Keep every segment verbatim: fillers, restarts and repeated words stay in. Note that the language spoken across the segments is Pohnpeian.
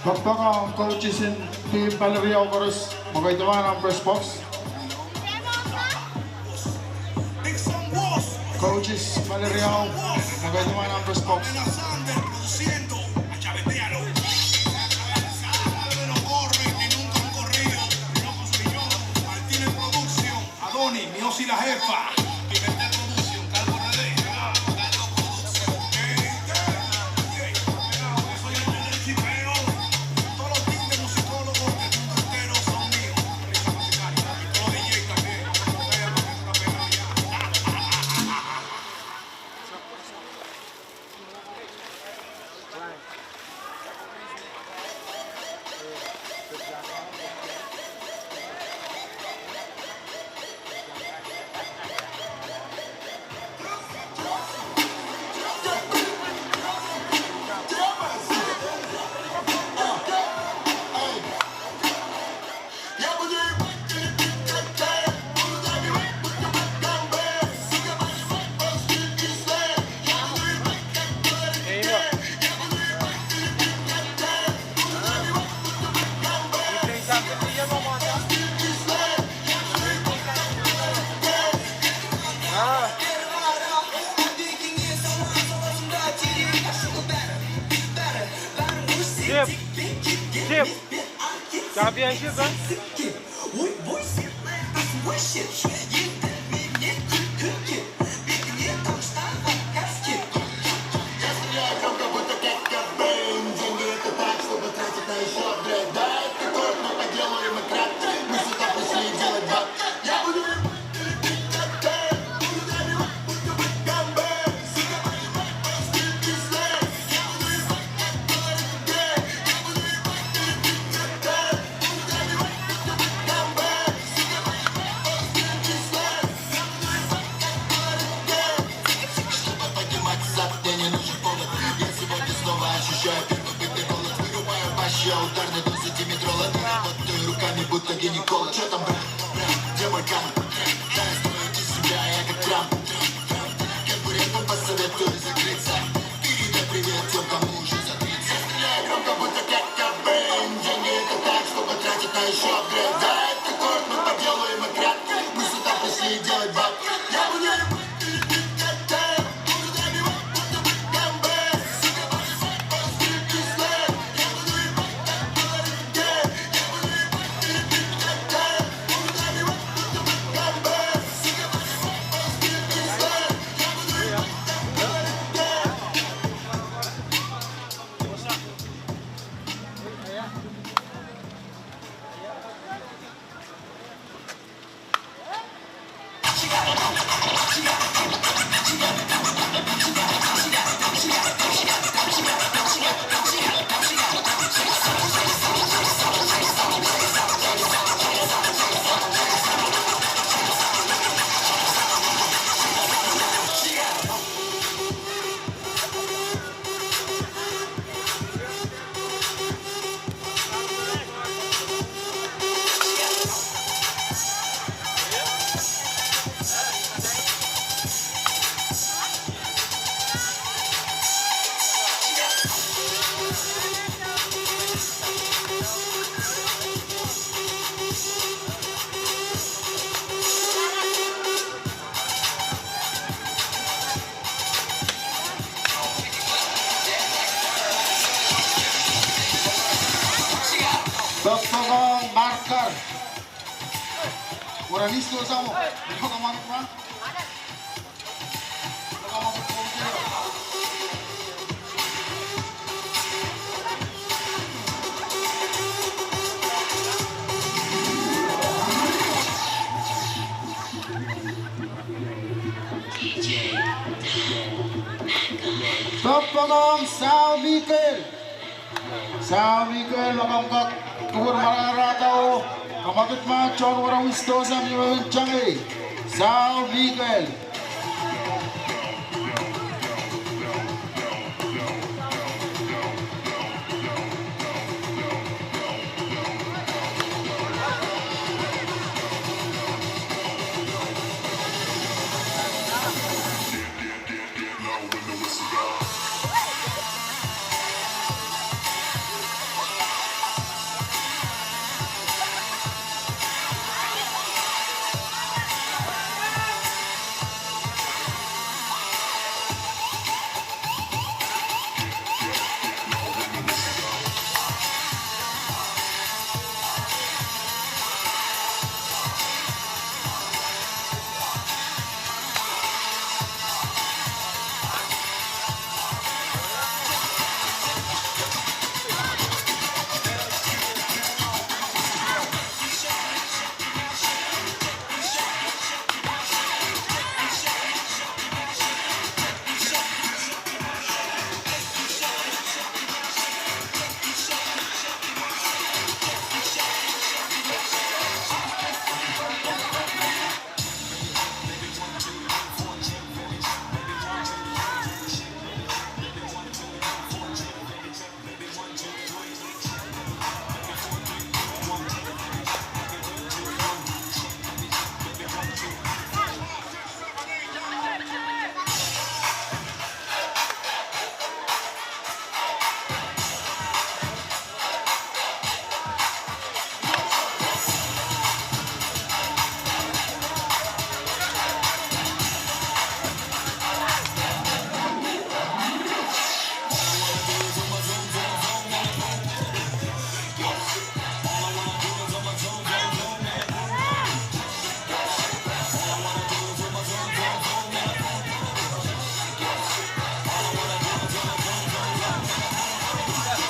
Poakpoake coaches en team Baleriau koaros me kin duwen nan press box. Coaches Baleriau me kin duwen nan press box. Adoni, mi osi la hefa. Sip. Sip. Championship, eh? Pokpokong marker. Wara Wisto Sahmo. Pokpokong marker. Pokpokong Sal Mikael. Sal Mikael, ma komw kak kupwur maramarahda oh kamwakid ma tohn wara Wisto Sahmo ni wewen tangei. Sal Mikael.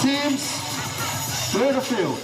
Teams, clear the field.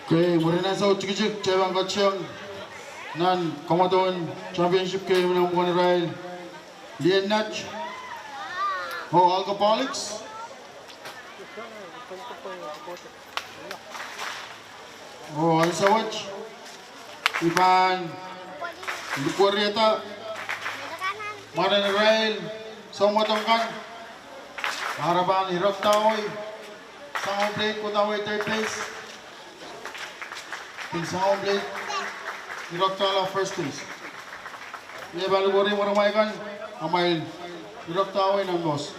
Kei, mwurin ansou tikitik, kitail pahn koasoiong nan kamwadon championship kei me nan pwukan irail Liennat oh Alcoholics. Oh ansou wet I pahn likwerihda mwaren irail soumwatomw kan, ma re pahn irekdawei soangen plate, kohda wei third base, pil soangen plate irekdala first base. Ie pali kori mwaremwei kan, amwail irekdawei nan mous.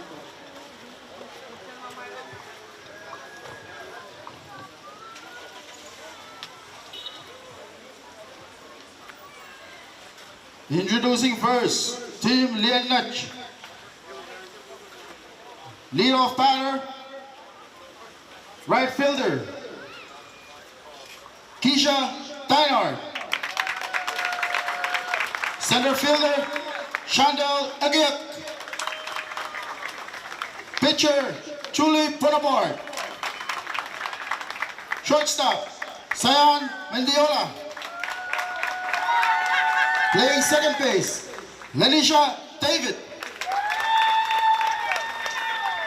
Introducing first, Team Liennat. Leadoff batter, right fielder, Keisha Dinard. Center fielder, Chandel Ekiek. Pitcher, Julie Bonaparte. Shortstop, Zion Mendiola. Playing second base, Lenisha David.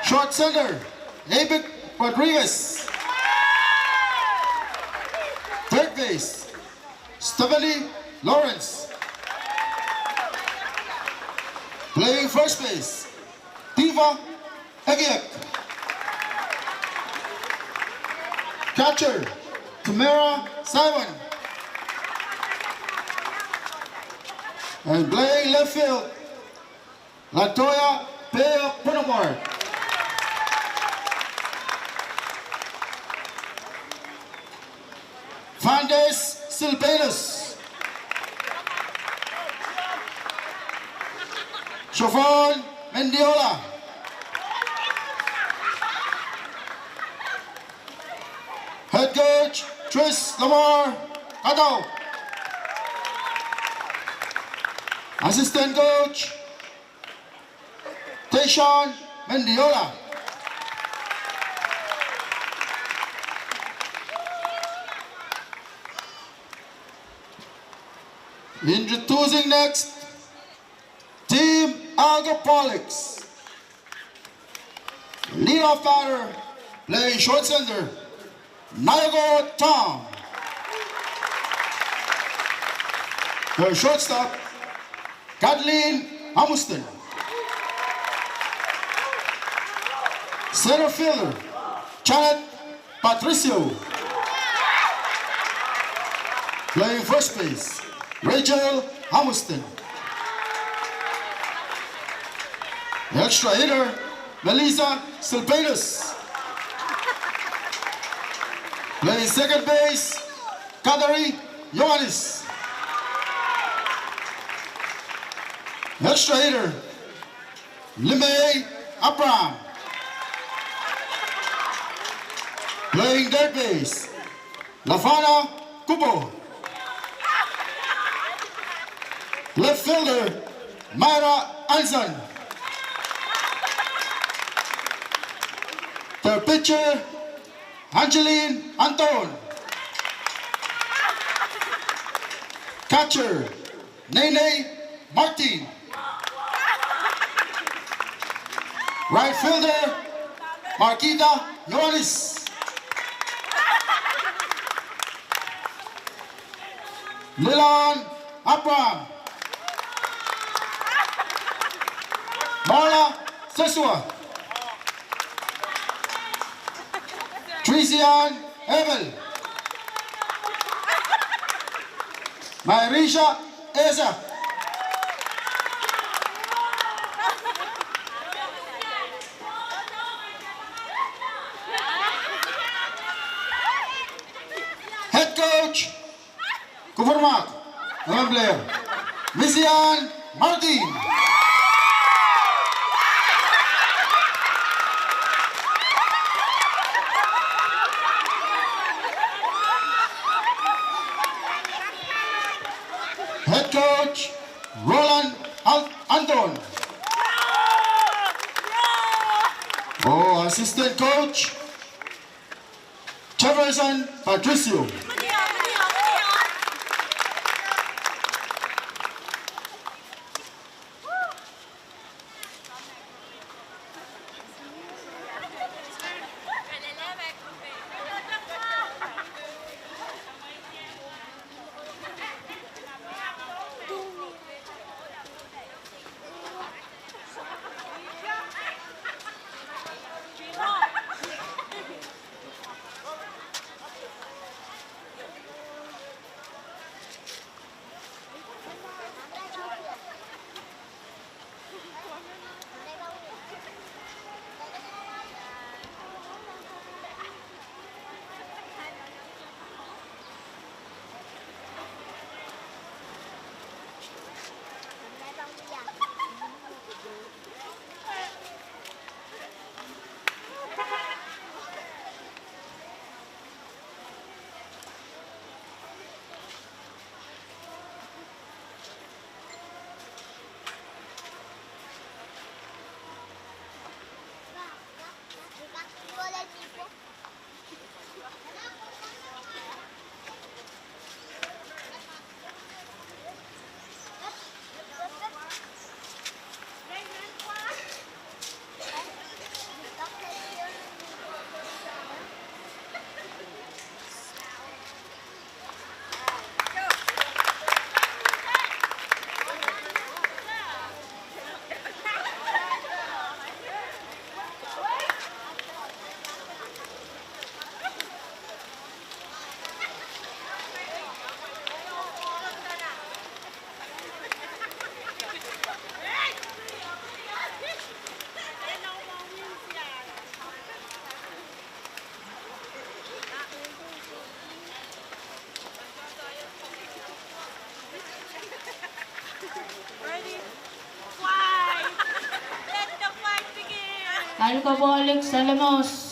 Short center, Abig Rodriguez. Third base, Stephanie Lawrence. Playing first base, Diva Ekiek. Catcher, Tamara Simon. And playing left field, Latoya Pea Bonaparte. Fandes Silvanus. Shovon Mendiola. Head coach, Tris Lamar Kadau. Assistant coach, Deshaun Mendiola. Introducing next, Team Alcoholics. Leadoff batter, playing short center, Nayoko Tom. Her shortstop, Kathleen Amuston. Center fielder, Janet Patricio. Playing first base, Rachel Amuston. Extra hitter, Melissa Silvanus. Playing second base, Kateri Ioanis. Extra hitter, Limei Abraham. Playing third base, Lafana Kubo. Left fielder, Myra Anson. The pitcher, Angeline Anton. Catcher, Nene Martin. Right fielder, Markita Ioanis. Lilan Abraham. Marla Sesua. Trisian Evel. Myrisha Esa. Head coach, kupwurmahk, Misian Martin. Head coach, Roland Al-, Anton. Oh, assistant coach, Jefferson Patricio. Ready? Fly! Let the flight begin! Alkopohlik Salamos.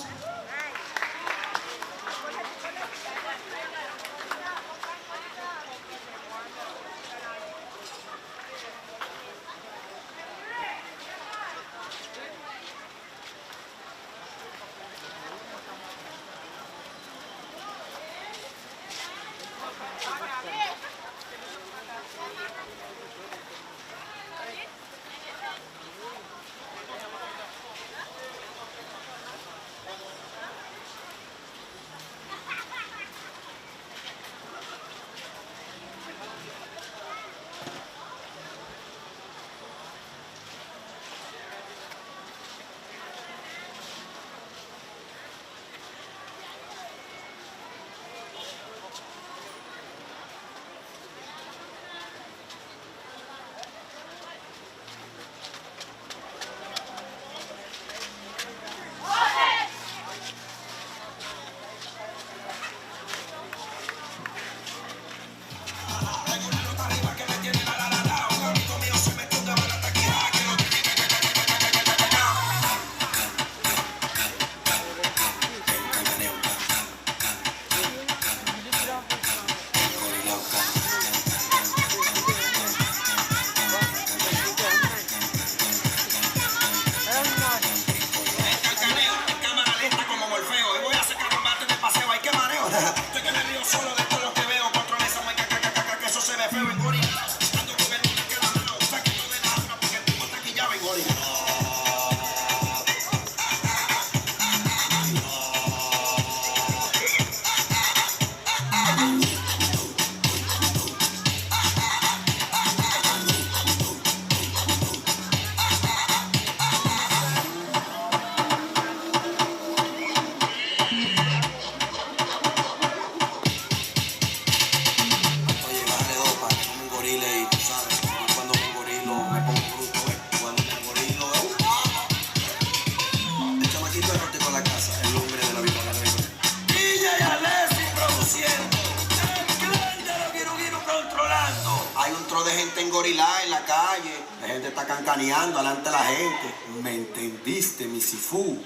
Kori laila kaie, eh, de takan kanian, dolan tela hente, me entendiste, mi sifu.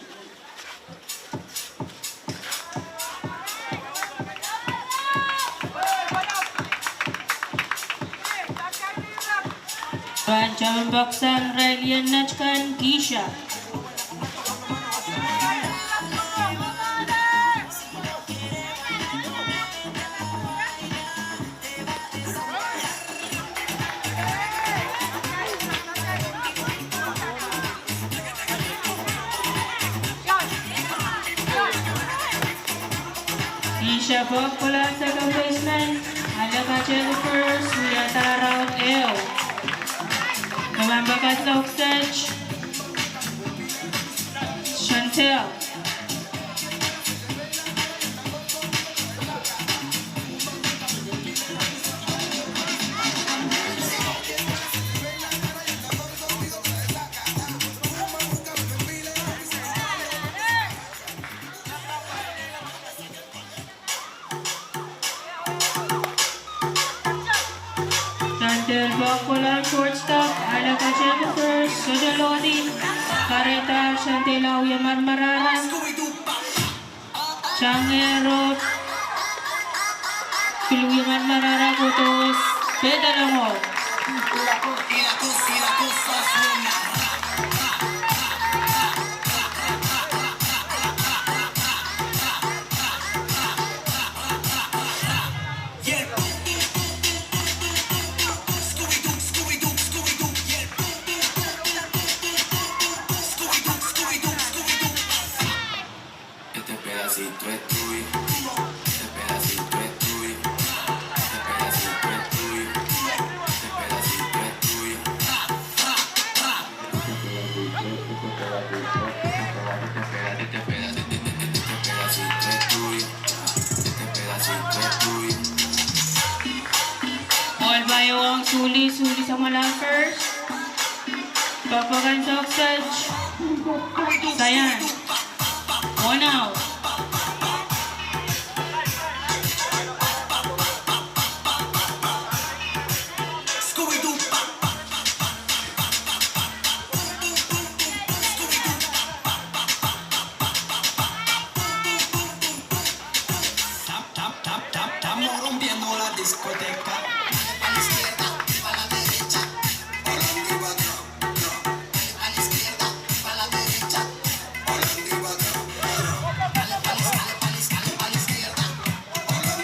Pahn taman pahk sang irail lien nat kan, Kisha. Kisha Pokpola second baseman, ale katepe first, wiahda raut ehu. November kan sokset, Chantel. Chantel Pokpola shortstop, ale katepe first, sohte lohdi. Kahrehda Chantel ah wie marmarara. Tangero, pil wie marmarara kohdo, pehda longo. Ball pahn ong Suli, Suli samwala first. Pahn pahn kan sokset. Sayan. One out.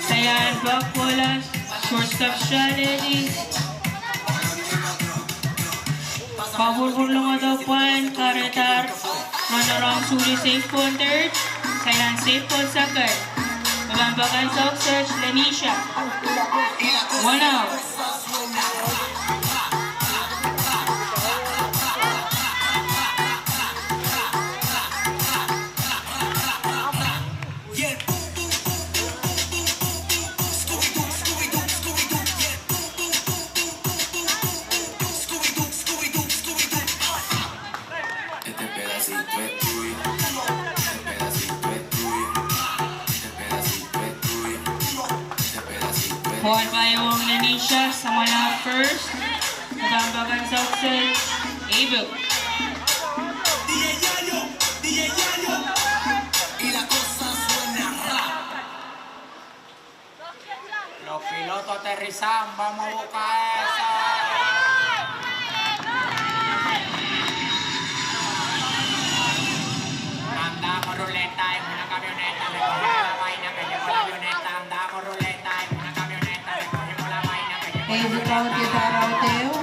Sayan Pokpola, shortstop strategy. Kapwurpwur longodo pwand, kahrehda runner ong Suli safe on third, Sayan safe on second. Pahn pahn kan sokset, Lenisha. One out. Ball pahn ong Lenisha samwala first. Pahn pahn kan sokset, Abel. Lo pil oto de risamba mwo kaesa. Ehu kaun, wiahda raut ehu.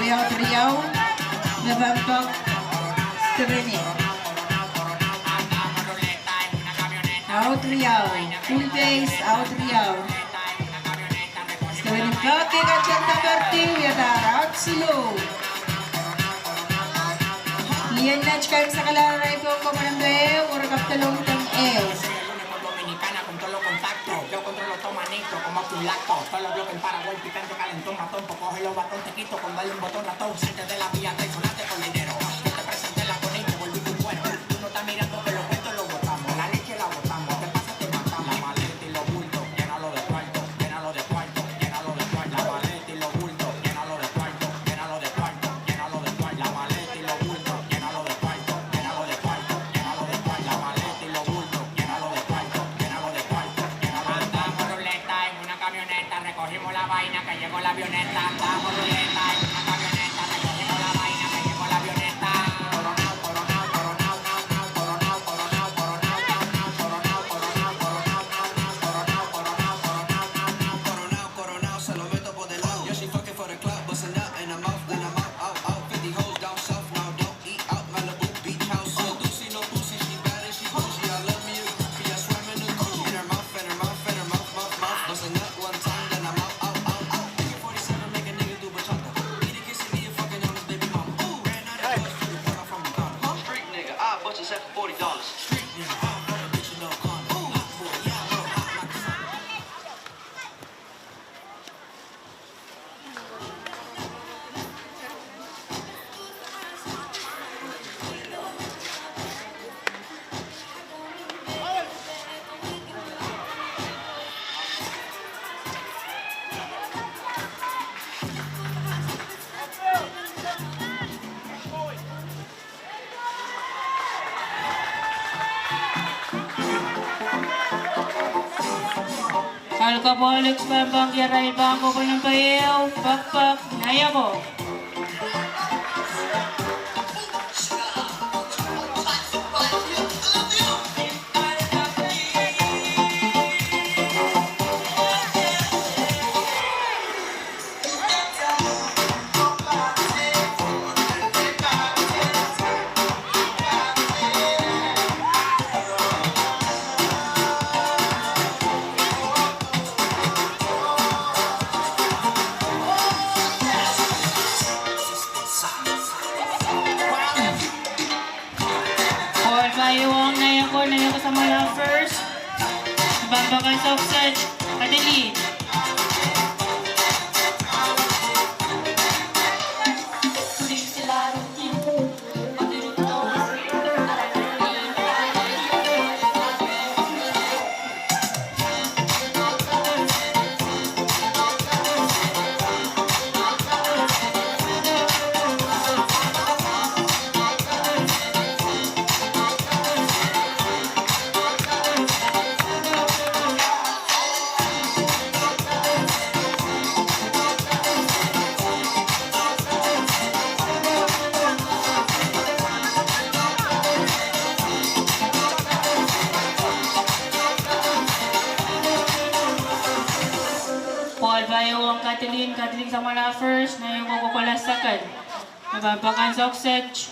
Riau, riau. November, Steveni. Out riau, full base, out riau. Steveni peki kajek kaperdi, wiahda raut siluh. Lien nat kan sakala rai pong komon empe, ore kapdelong tang ehu. Alcoholics pahn pangki arail pahn kohkohn limpoak ehu, pokpok, naioko. Kohl pahn uhwong naioko, naioko samwala first. Pahn poakohng sohkset, Adeline. Kohl pahn uhwong Kathleen, Kathleen samwala first, naioko kohkohla second. Pahn poakohng sohkset,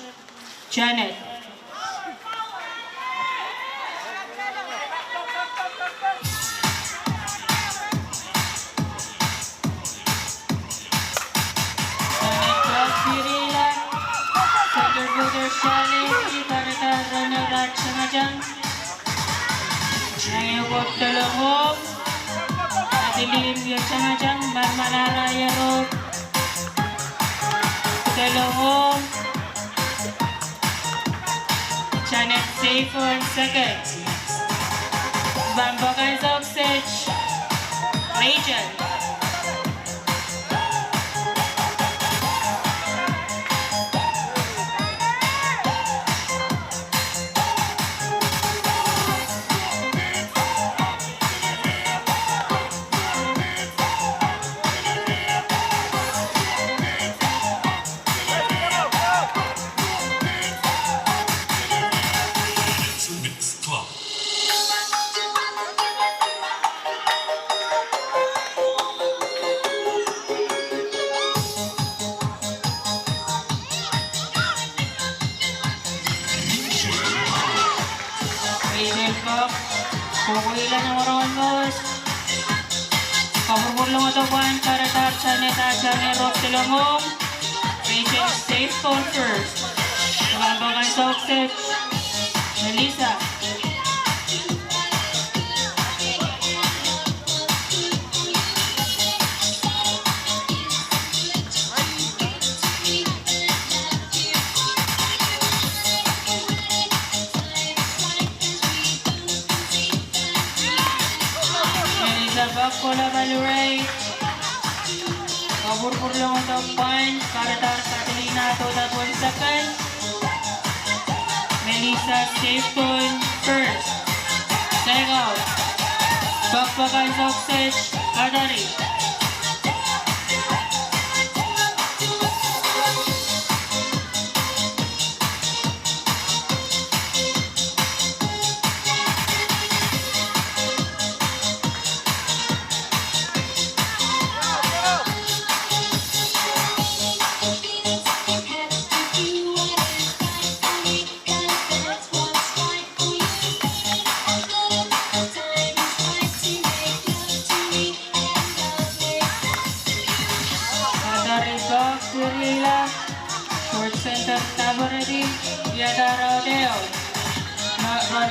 Janet. Janet Rock Virila, Center Builder Challenge, kahrehda runner-up tangatahngo. Naioko Delongo, Adeline Wietangatang, Marmalaraia Road, Delongo, Janet Safon second. Pahn poakohng sohkset, Rachel. Rachel Cox, kohkohla nan Mworonmos. Kapwurpwur longdo pwand, kahrehda Janet Ajane Rock Delongo. Rachel Safon first. Pahn poakohng sohkset, Melissa. Melissa Bakola Balurai. Kapwurpwur longdo pwand, kahrehda Katalina Toda pwand second. Melissa Safon first. Strike out. Pokpoakan sohkset, Katari.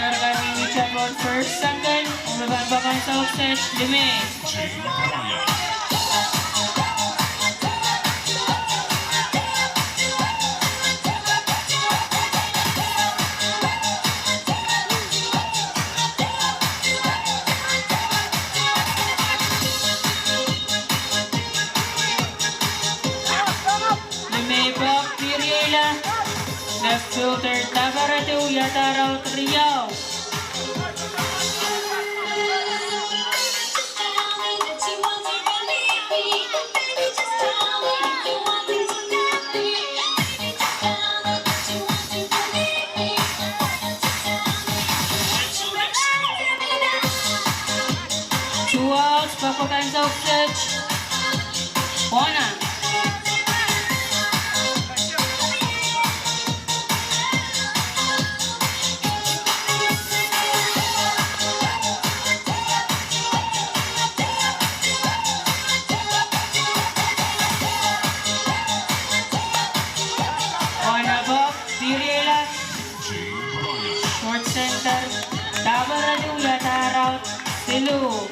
Kan mihmihte pohn first, second, oh me pahn pahn kan sohp set, Limei. Limei pak piriehla. Left fielder Tabaradu wiahda raut riau. Two outs, pahn pahn kan sohp set. Warner. Warner pak piriehla. Short center Tabaradu wiahda raut siluh.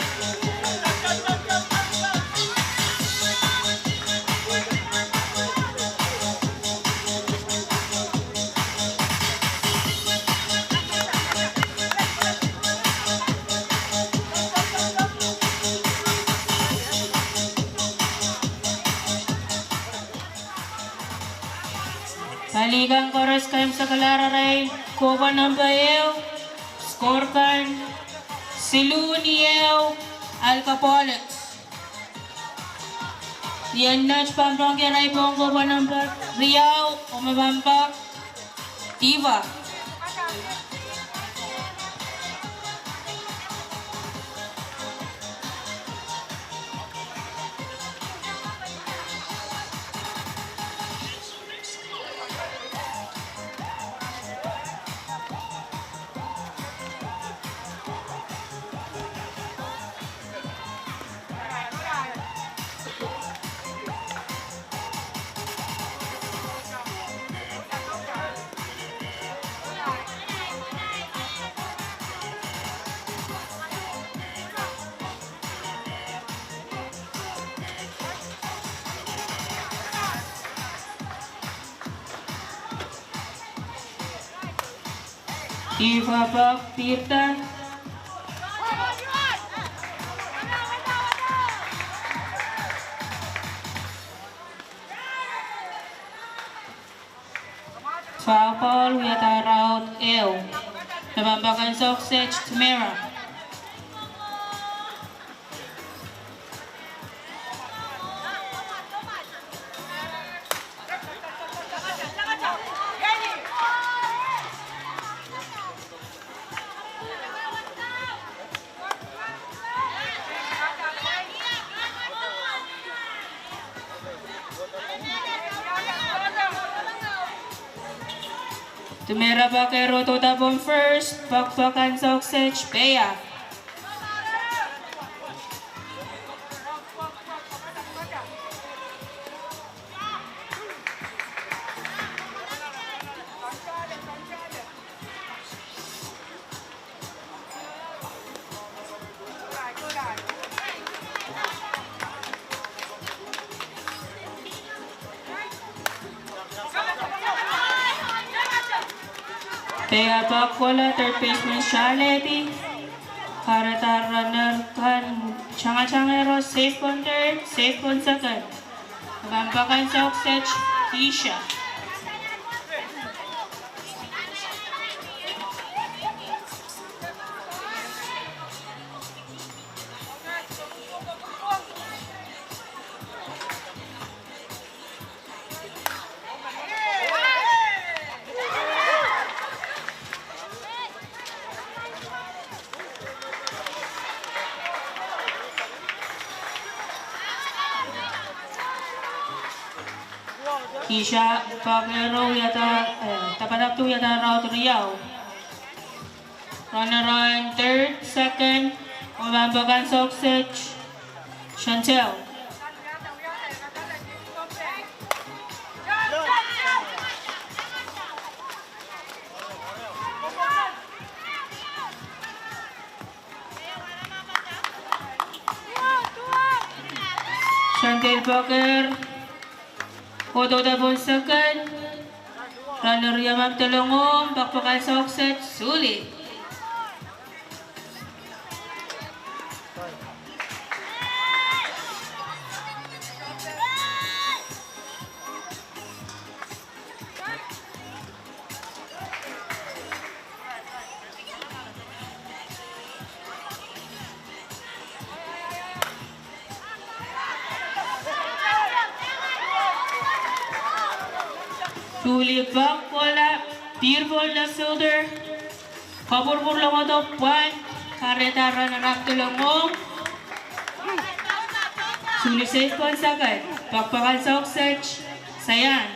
Pali kan koaros kaimwisekala arail kohpwa nempe ehu, score kan siluh ni ehu, Alcoholics. Ien net pahn pwongki arail pohn kohpwa nempe riau, oh me pahn pak Diva. Diva pak pirda. Foul ball, wiahda raut ehu. Pahn pahn kan sohp set, Tamara. Tamara pak ehu doadoahk pohn first, pak pahn kan sohp set, Pea. Pea pak kohla, third baseman Shaledi. Kahrehda runner kan tangatangehro, safe pohn third, safe pohn second. Pahn pahn kan sohp set, Keisha. Keisha pak ehu wiahda, eh, dapadap tu wiahda raut riau. Runner on third, second, oh me pahn pahn kan sohp set, Chantel. Sandel Poker, oh dohda pohn second. Runner Yamam Telongong, pokpokan soahng set, Suli. Suli pak kohla, beautiful left shoulder. Kapwurpwur longodo pwand, kahrehda runner up Telongong. Suli safe pohn second, pokpokan soahng set, Sayan.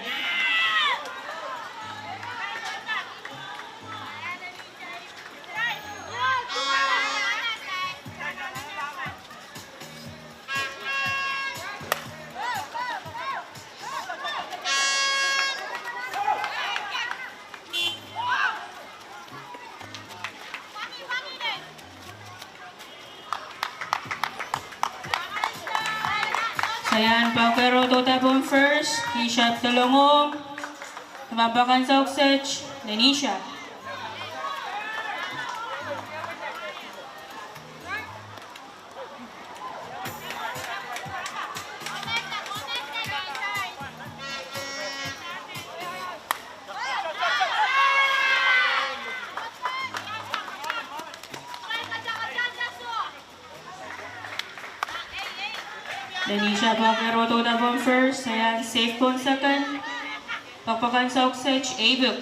Sayan Poker oh dohda pohn first, Nisha Telongong, pokpokan soahng set, Nisha. Denisha Poker oh dohda pohn first, Sayan safe pohn second. Pokpokan soahng set, Eibuk.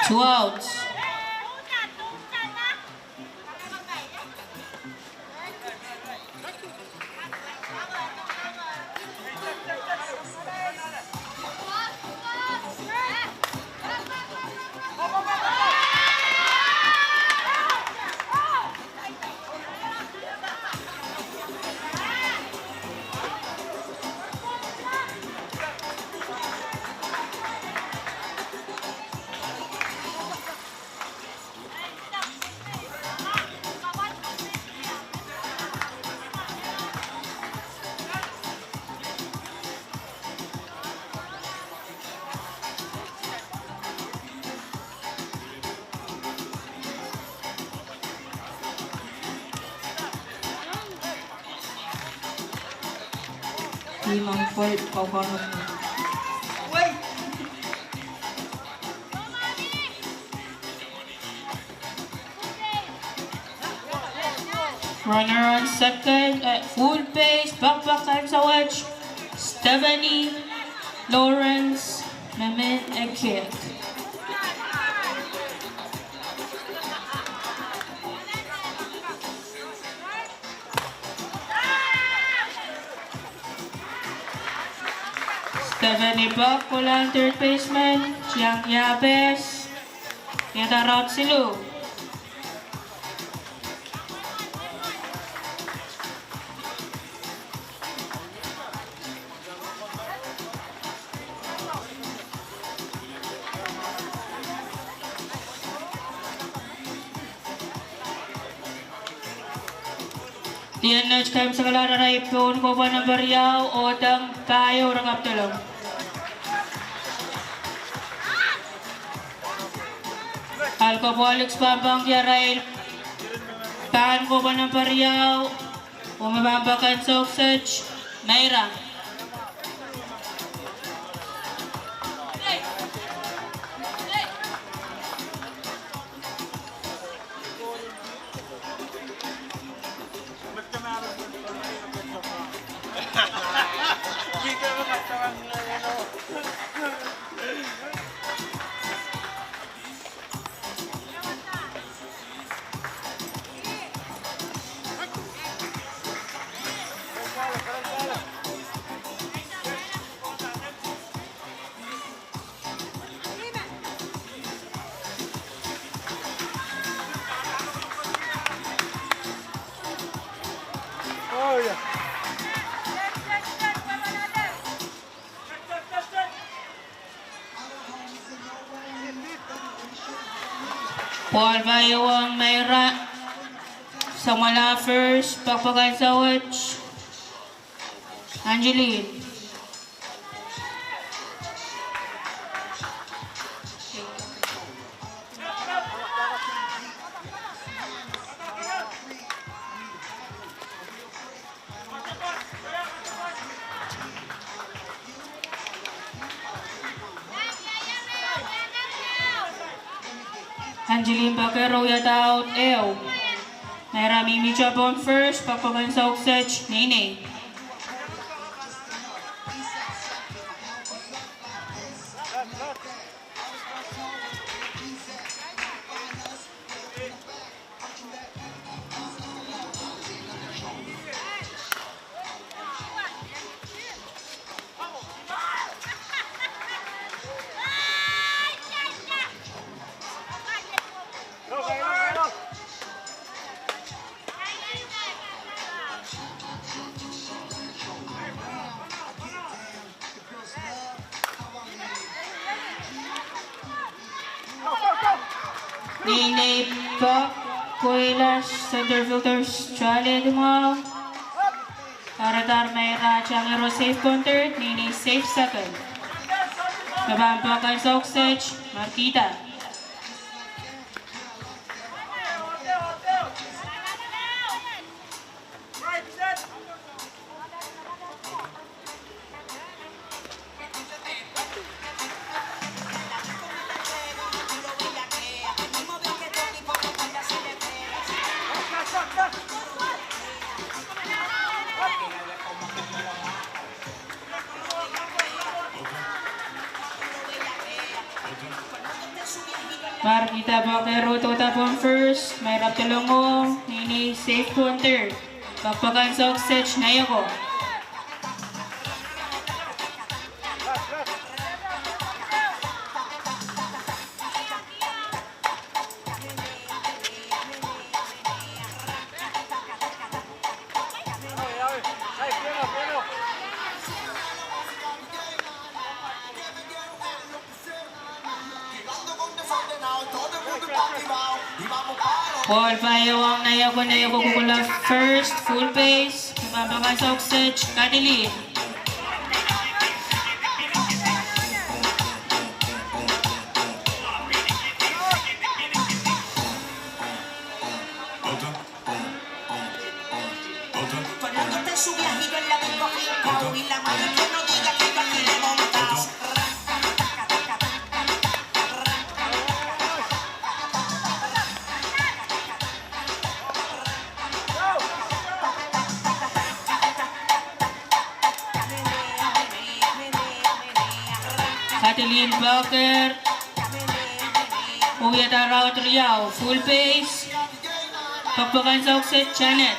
Two outs. Runner on second at full pace, pokpokan soahng wet, Stephanie Lawrence, Meme Ekek. Stephanie Pok, kohla third baseman, Chiang Yabes, iada round siluh. Dien net kaimwisekala arail pohn kohpwa number riau, Odang Payo Rangapdolong. Alkopoaliks pahn pangki arail pahn kohpwa number riau, oh me pahn pokpokan soahng set, Meira. Ball pahn ie ong Meira. Samwala first, pokpoken souwet, Angeline. Angeline Packer oh wiahda aut ehu. Naira Mimi Chapon first, pokpoken souwet, Nene. Nene Pak, Koilas, center fielders, Charlie Dimao. Aradar me ira tangero safe punter, Nene safe second. Ke pahn pokpoken souwet, Markita. Markita Packer oh wiahda pohn first, Maira Telongo, Nene safe pohn third. Pokpoken souwet, Nayoko. Ball pahn ehuong Nayoko, Nayoko kohkohla first, full base, pokpoken souwet, Kathleen. Kathleen Packer oh wiahda aut riau, full base, pokpoken souwet, Janet.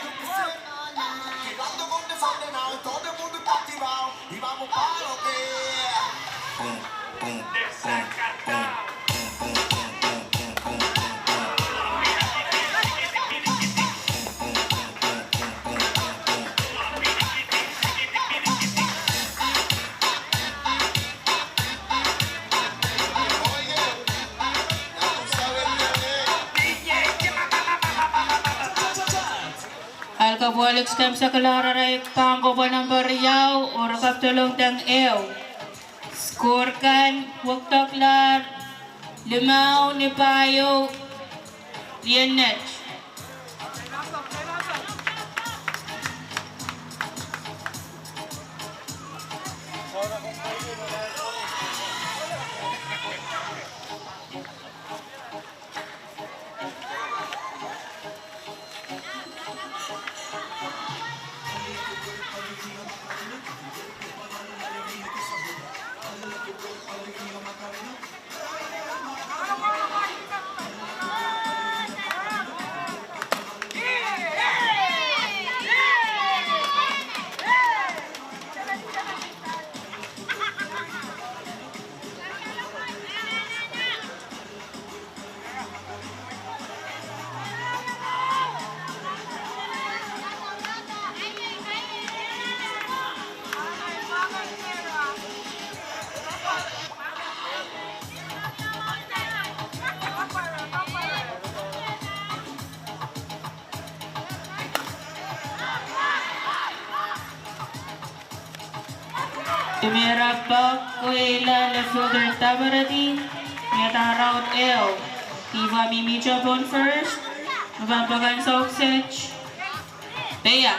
Alka Bualik Skem Sakala, arail pahn kohpwa namba riau, oh re kapw dolong deng ehu. Score kan, wekdokla limau ni pahieu, riennet. Mera pak, Kuila, left fielder Tabarati, iadahr out ehu. Ihwa mihmihte pohn first, me pahn pahn sohp stage. Peia.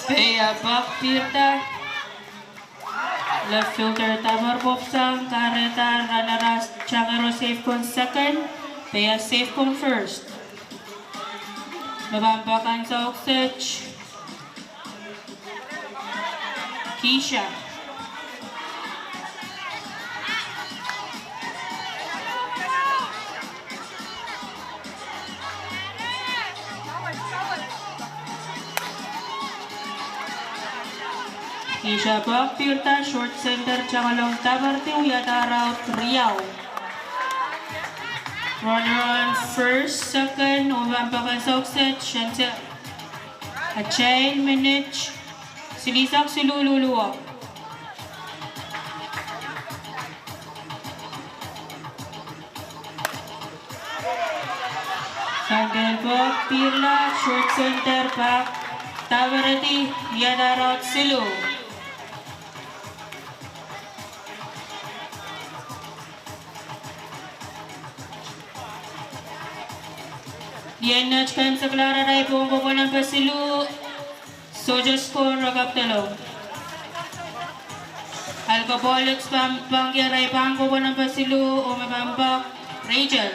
Peia pak pihrda. Left fielder Tamar Popsang, kahrehda runner tangero safe pohn second, peia safe pohn first. Me pahn pahn sohp stage. Kisha. Kisha pak pihrda, short center tangalong Tabarati, iadahr out riau. Runner on first, second, oh me pahn pahn sohp stage, shense. Atail minit silihsek siluh luluwo. Sangel pak pihrla, short center pak Tabarati, iadahr out siluh. Ni en nat kan sekla rarail pwong kohpwei namba siluh, sohte score, rakapw delong. Alcoholics pahn pangki arail pwong kohpwei namba siluh, oh me pahn pak Rachel.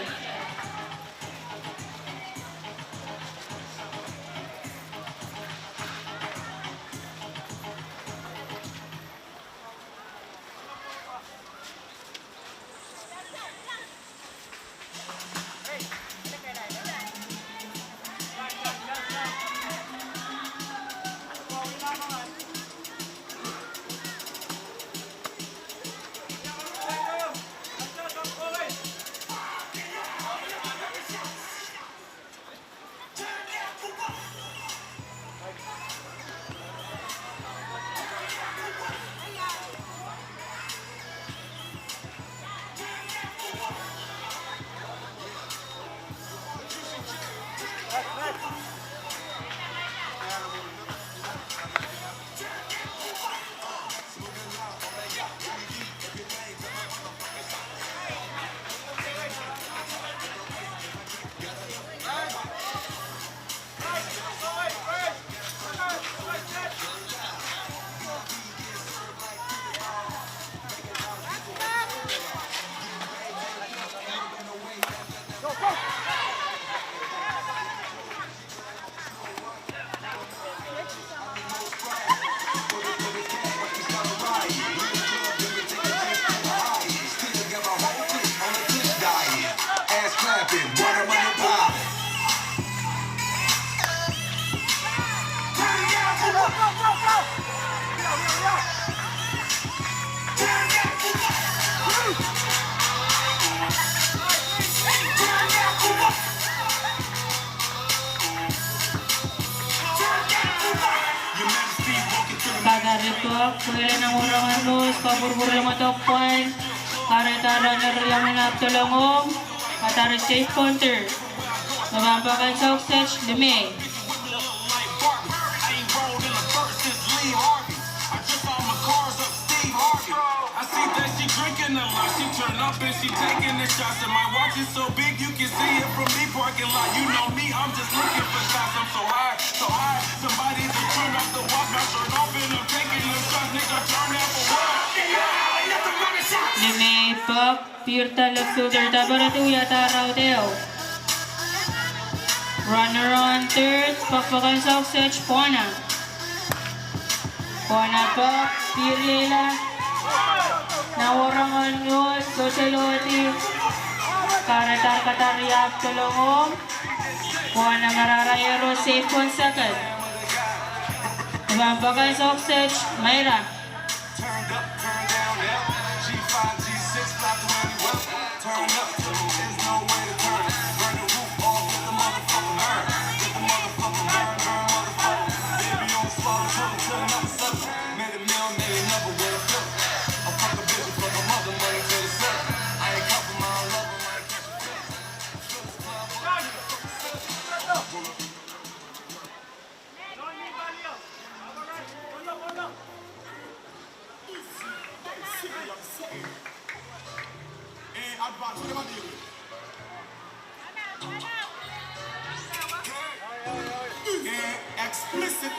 Kadarepok, pwehki nan Wahnpoaron Mohs kapwurpwurla mwadok pwain, kahrehda runner riau nan Apdelong Home, kahrehda safe punter. Me pahn pahn sohp stage, Lemei. Lemei pak, pihrda left fielder Tabarati, iadahr out ehu. Runner on third, pokpoken sohk stage, Pwona. Pwona pak, pihriela. Nan Wahnpoaron Mohs sohte lohdi. Kahrehda kadahr ri Apdelong Home. Pwona marahra ero safe pohn second. Pahn pwukoahn soahng set, Myra. Turned up, turned down, yeah. G five, G six, fly through any weather. Turn up, there's no way to turn it. Burn the roof off, let the motherfucker burn. Let the motherfucker burn, burn, motherfucker. Baby on the spot, I'm tryna tell another sucker. Made a meal, made another way to flip. I fuck a bitch, I fuck a mother, money to the sun. I ain't copping my love, I might catch a flight. Fill the club up, fill the club up. Eh, advance, what am I dealing with? Eh, explicit.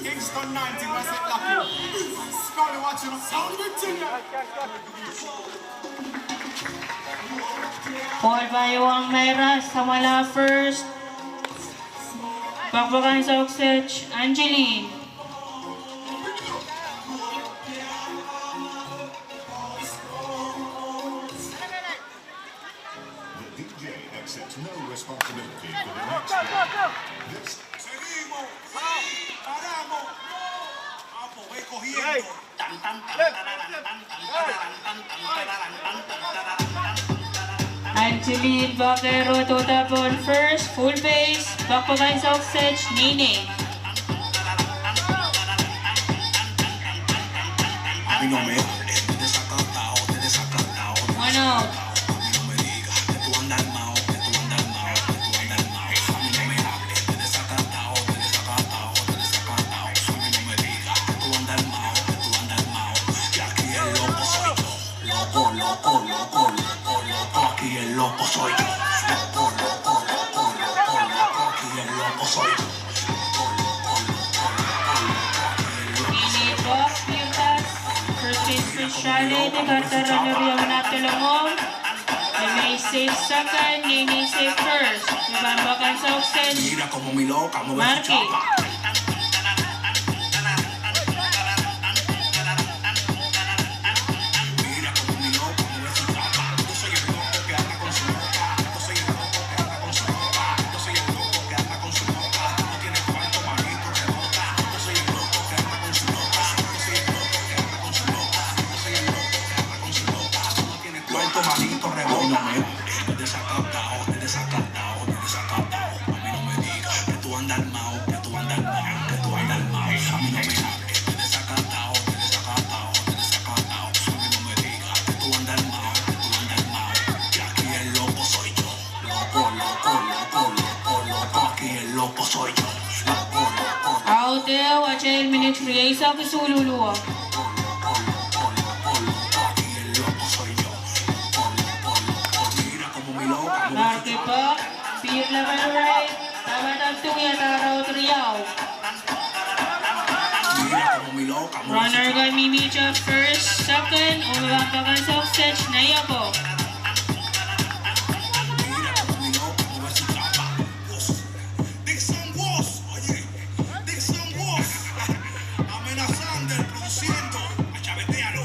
Kingston nineteen, was it lucky? Scully watching sound with you. Ball pahn iang Myra, samwala first. Pahn pwukoahn soahng set, Angeline. The D J accepts no responsibility for the next hit. This Seguimos. Paramos. Vamos, voy cogiendo. Angeline Bakero tohda pohn first, full bass, pahn pwukoahn soahng set, Nene. One out. Nene Bob, Piutas, first base, first strike, de kata runner riau nan delongo. Nene save second, Nene save first. Pahn pwukoahn soahng set, Marky. Audeu, atail minit rieisek isuh luluwo. Marky Bob, Pier Level Ray, tawadahn tu wiadahr aud riau. Runner kan mihmihte first, second, oh me pahn pwukoahn soahng set, Naiako. Dixon Walls, oye, Dixon Walls, amenazando, produciendo, achavetealo.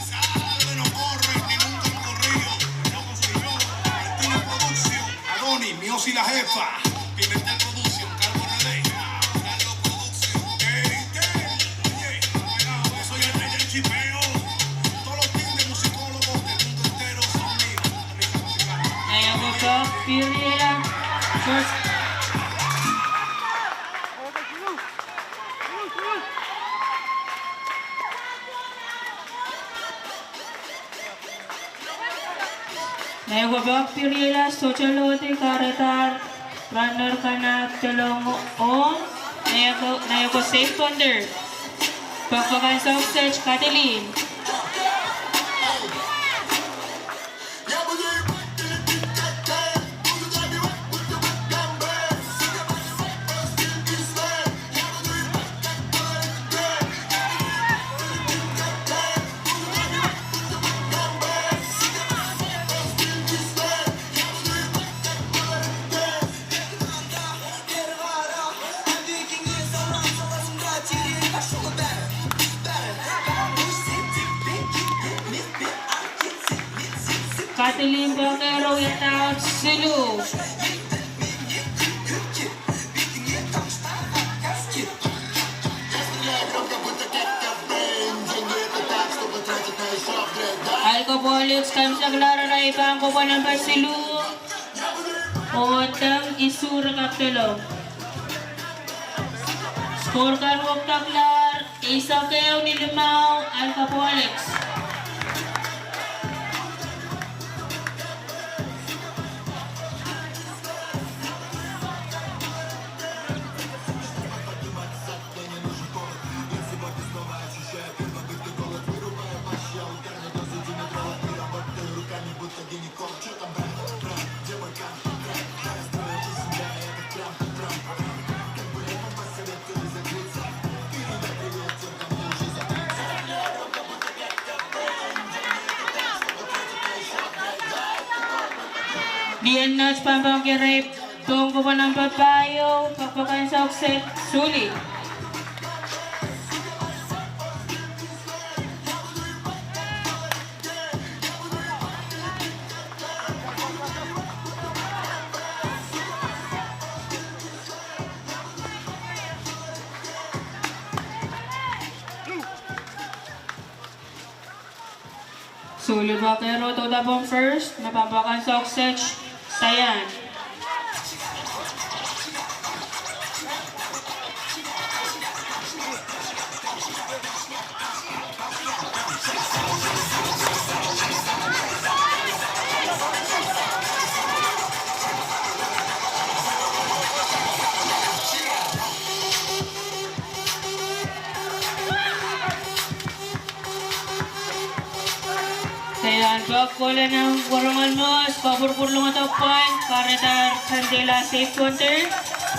Sabe, no corre, ni nunca han corrido. Loco soy yo, Martínez Production. Adoni, Miosi la jefa. Pimentel Production, Calvo Rede, Carlos Production, Eritel. Oye, soy el rey del chipeo. Todos los teams de musicólogos del mundo entero son míos. Naiako Bob, Pier Level, first. Naiako Bob, Pier Level, sohte lohdi, kahrehda runner kan nan delongo. Naiako, Naiako save bunt. Pahn pwukoahn soahng set, Kathleen. Kathleen Bakero wiadahr siluh. Alcoholics kaimwiseklahr arail pahn kohpwa nempet siluh, oh deng isuh rikapdolong. Score kan wekdaklahr, eisek ehu ni limau, Alcoholics. Ni en nat pampang kerei, pong kohpwa nempet pahieu, pokpoken soahng set, Suli. Suli pahkero, touda pohn first, me pampang kan soahng set, Sayan. Sayan pahk kohla nan warongen mwohs, kapwurpwur lungete pwand, kahrehdahr Tandela safe pohn third,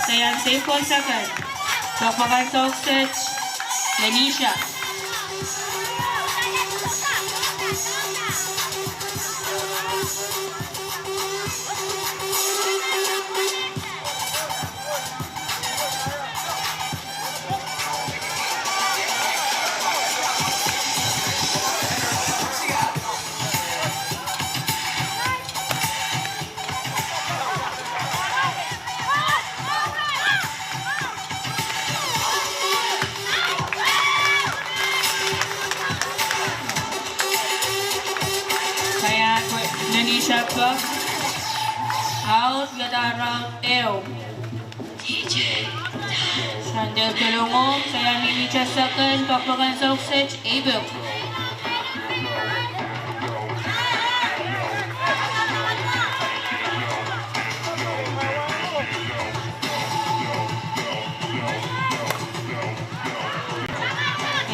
Sayan safe pohn second. Pokpoken soahng set, Lenisha. Sayan, Lenisha pahk. Out, iadahr out ehu. Sandel Tolongo, Sayan Lenisha second, pokpoken soahng set, Eipuk.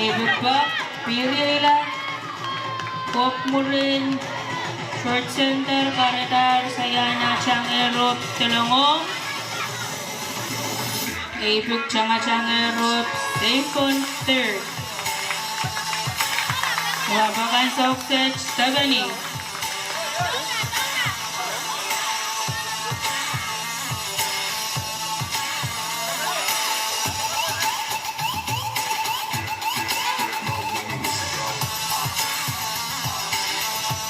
Eipuk pahk, piliila. Pwok mwurin, short center, kahrehdahr Sayan Atangerop Tolongo. Eipuk Atangerop safe pohn third. Pokpoken soahng set, Stephanie.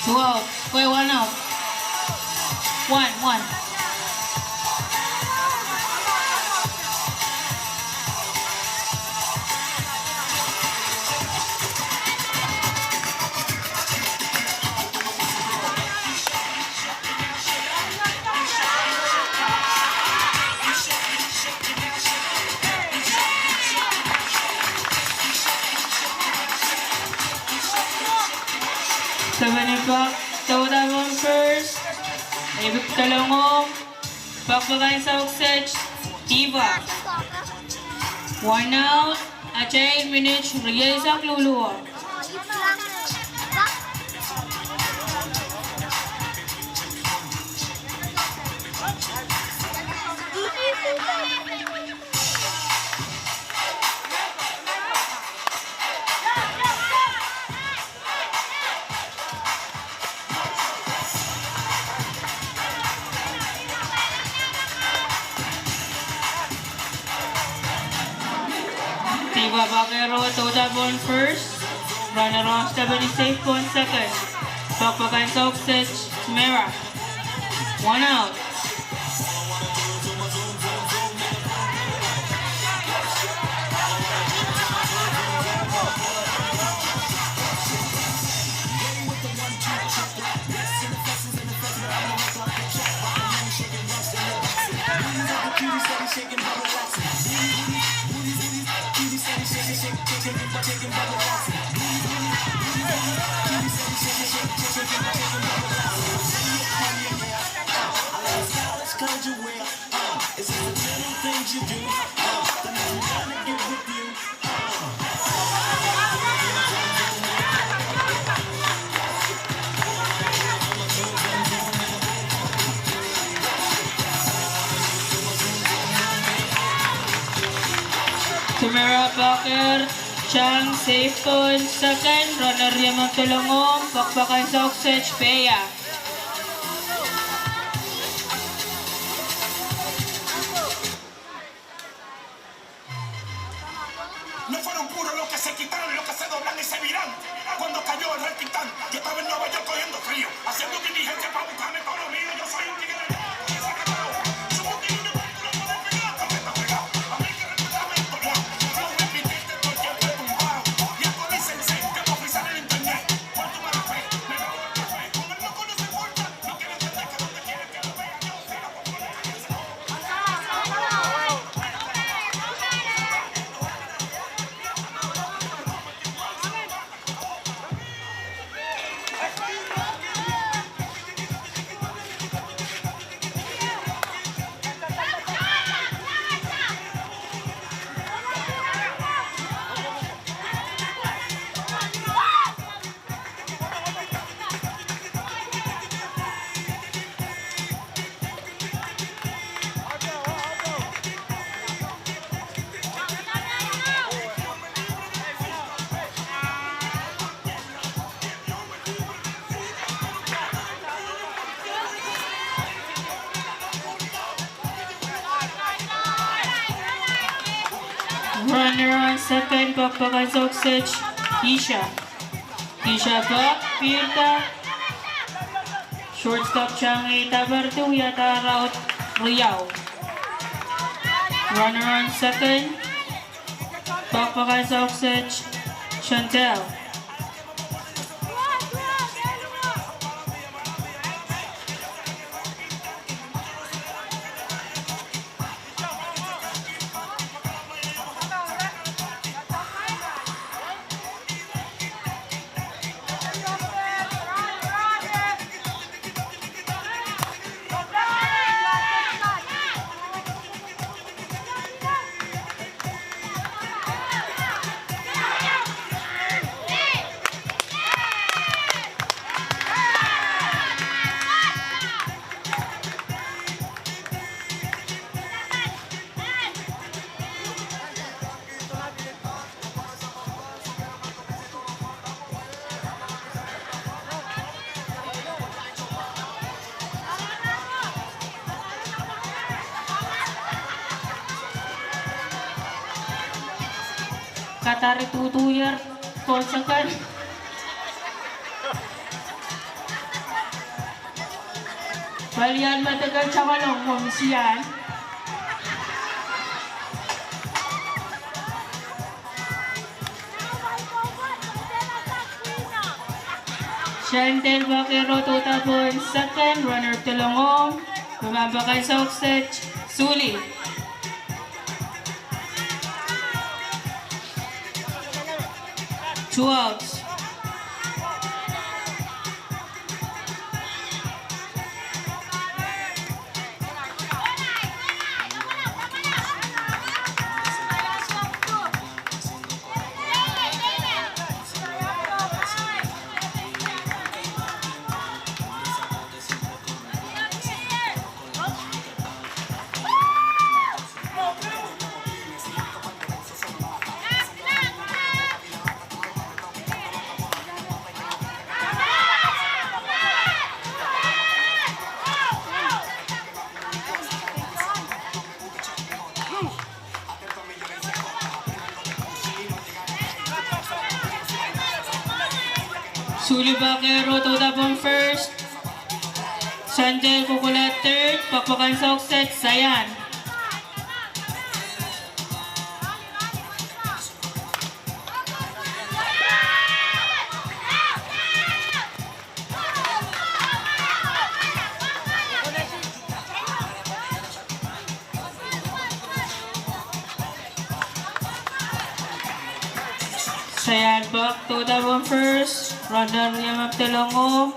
Two out. Wait, one out. One, one. Stephanie pahk, touda pohn first. Eipuk Tolongo, pokpoken soahng set, Diva. One out, atail minit rieisek luhluhlo. Diva pahkero, touda pohn first. Runner on, Stephanie safe pohn second. Pokpoken soahng set, Mera. One out. Mera Paker, sang safeguard second, runner Riamap Telongom, pokpokan sohk set, peia. No fueron puros los que se quitaron, los que se doblan y se miran. Cuando cayó el rey Titán, yo estaba en Nueva York cogiendo frío, haciendo diligencia para buscarme todos los líos. Yo soy un tigre de... Runner on second, pokpokan sohk set, Kisha. Kisha pok, pirda. Shortstop sang ei daperdi, wiahda rout riau. Runner on second, pokpokan sohk set, Chantel. Kadari duduier, pwoson kan. Palian me dekedohng mwo misian. Chantel Bakero, tohda pohn second, runner Telongom, pahn pokpokan sohk set, Suli. Two outs. Suli Bakero, tohda pohn first. Chantel Kukula third, pokpokan sohk set, Sayan. Sayan pok, tohda pohn first, runner Riamap Telongom.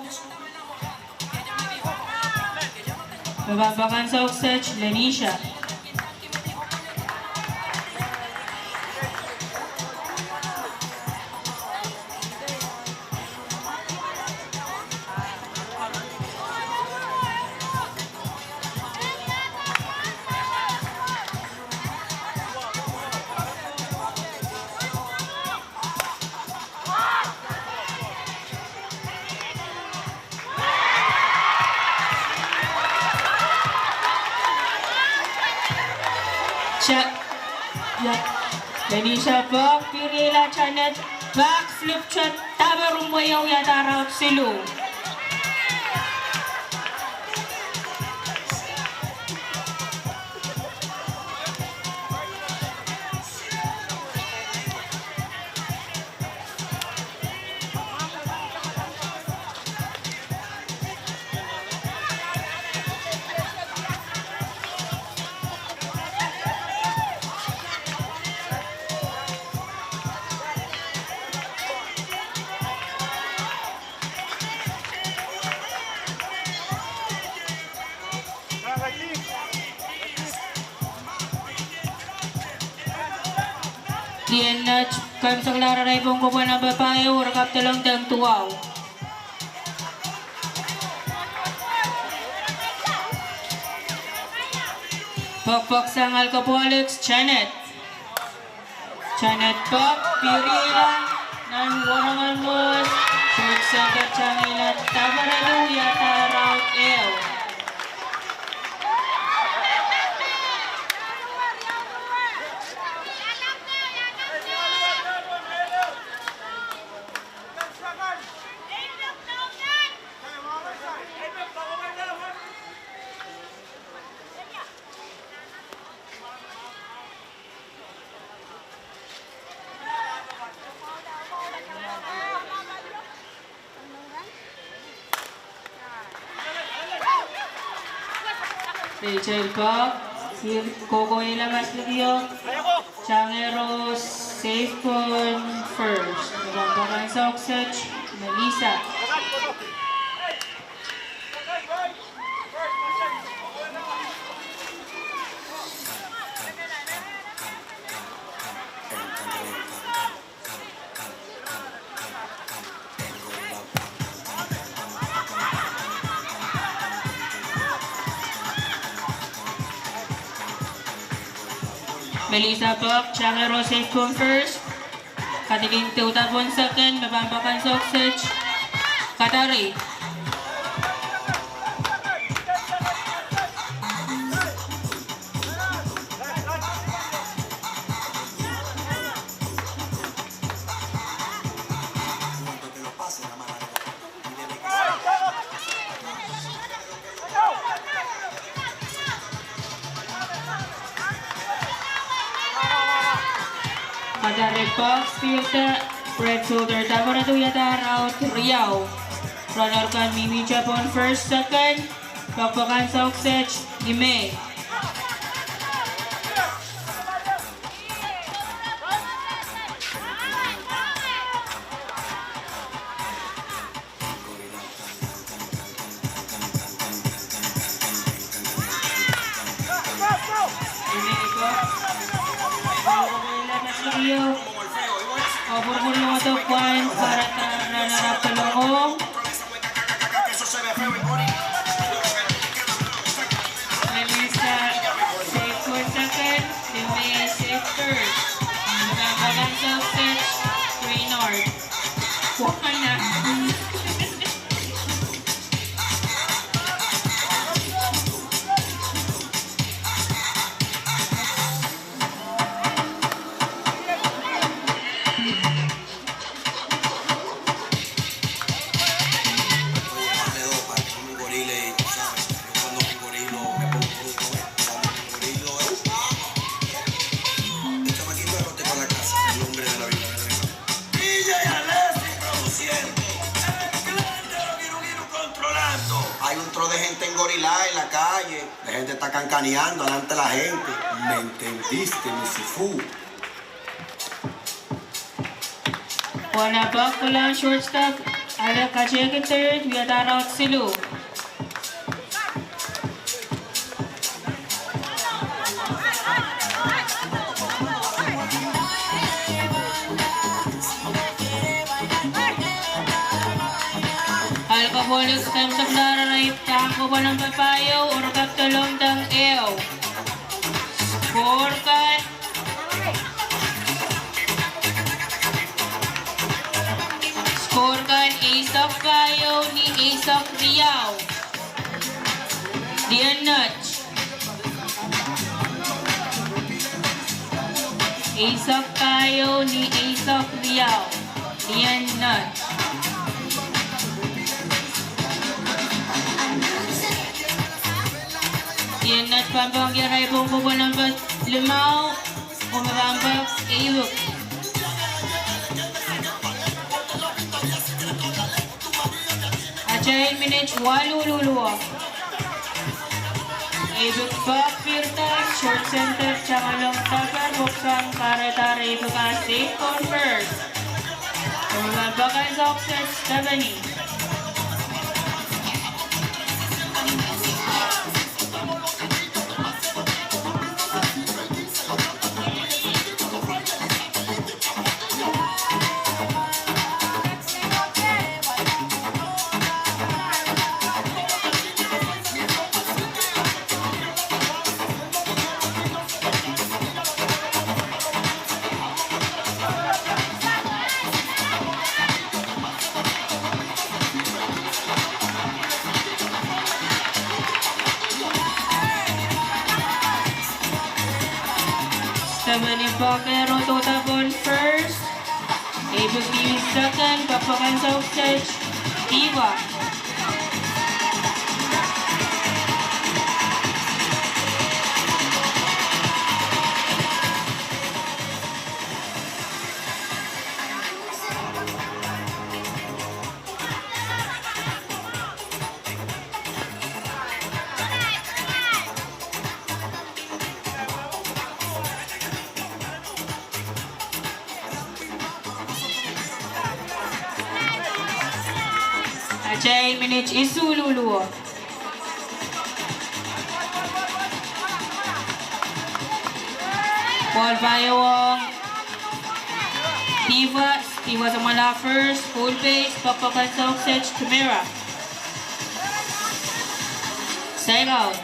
Me pahn pokpokan sohk set, Lenisha. Cha-, ya. Melissa Pok, Pirila Janet, backflip shot, dahme rumwei oh wiahda raut siluh. Dianet, kaimwisekla arail pwong kopwuan namba pahieu, oh re kapw dolong deng duwau. Pokpok sang alcoholics, Janet. Janet Pok, Pirila, nan Warangan West, short circuit, tangihla dahme re wiahda raut ehu. Rachel Pok, kokohla maslikiong, tangehro safe pohn first. Pahn pahn sohk set, Melissa. Melissa Pok, tangehro safe pohn first. Kadilin deuda pohn second, me pahn pahn sohk set. Kadari. Kadari Pok, Spirta, Brett Solder, dahme re wiahda raut riau. Runner kan mihmihte pohn first, second, pokpok kan sohk set, ni me. Melissa, safe first, second, ni me safe first. Number one, sohk set, Reynard. Wahna. Hay un tro de gente en Gorila en la calle. La gente está cancaneando delante de la gente. ¿Me entendiste, mi sifu? Wahna Pok, Kulang shortstop, ale katehkin third, wiahda raut siluh. Alcoholics kaimwisekla arail pwong kopwuan namba pahieu, oh re kapw dolong deng ehu. Score kan, score kan eisek pahieu ni eisek riau. Dianet. Eisek pahieu ni eisek riau, Lian Nott. Lian Nott pahn poakohng irail pohn kohkohp namba limau, oh me pahn poak eisek. Atail minit waluh luluwo. Eisek poak pirda, short center, Tangalong Dapir, pwukat kahrehda eisek ah safe pohn first. Oh me pahn poak ansou kiset, Stephanie. Stephanie Parker, tohda pohn first. Eisek ni second, poakpoak ansou kiset, Diva. Atail minit isuh luluwo. Ball pahiewo ong Diva, Diva samwala first, full base, poakpoak ansou kiset, Tumera. Strike out.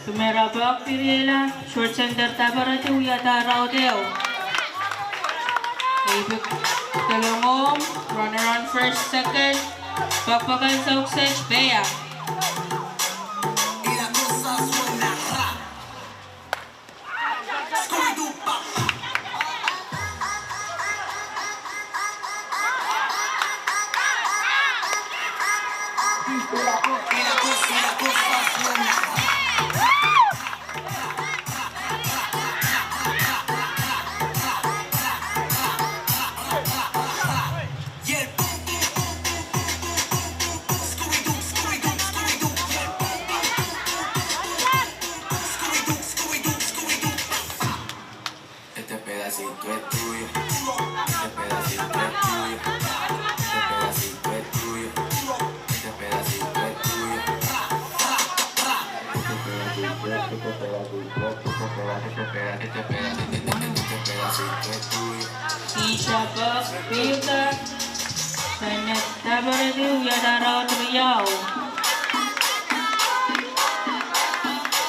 Tumera poak piriehla, short center Dapir Edi wiahda raut ehu. Eisek dolong omw, runner on first, second, poakpoak ansou kiset, Peia. Isha poak pihrda, Senate Dapir Edi wiahda raut riau.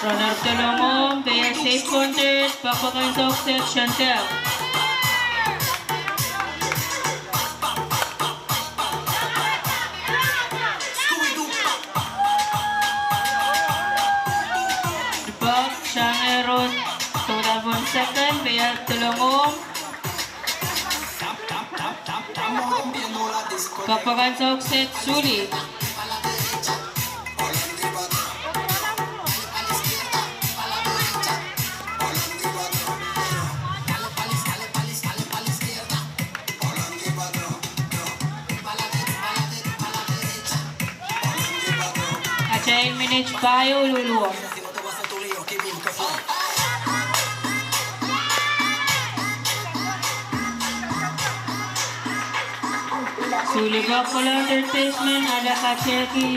Runner dolong omw, Peia safe pohn third, poakpoak ansou kiset, Chantel. Poak, Shange Rose, tohda pohn second, Peia dolong omw. Poakpoak ansou kiset, Suli. Atail minit pahieu luluwo. Suli poak kolahng third baseman, ale kateki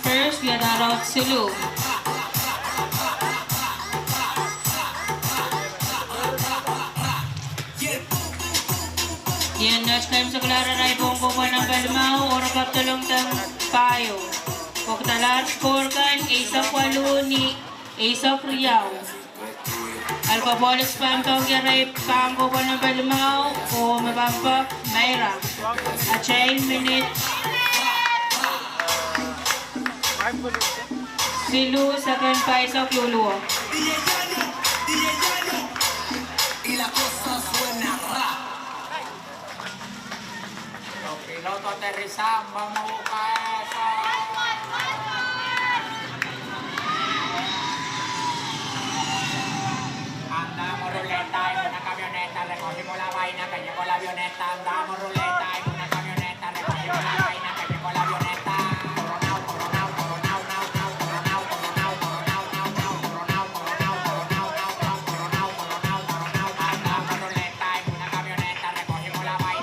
first, wiahda raut siluh. Ian Nott keimwseklahr irail pohn kohkohp namba limau, oh re kak dolong deng pahieu. Pwekidalahr score kan eisek waluh ni eisek riau. Alcoholics pahn poakier ei pahn kohpwal namba limau oh me pahn poak Maira. Atail minit siluh, sekend pahisek luhluo.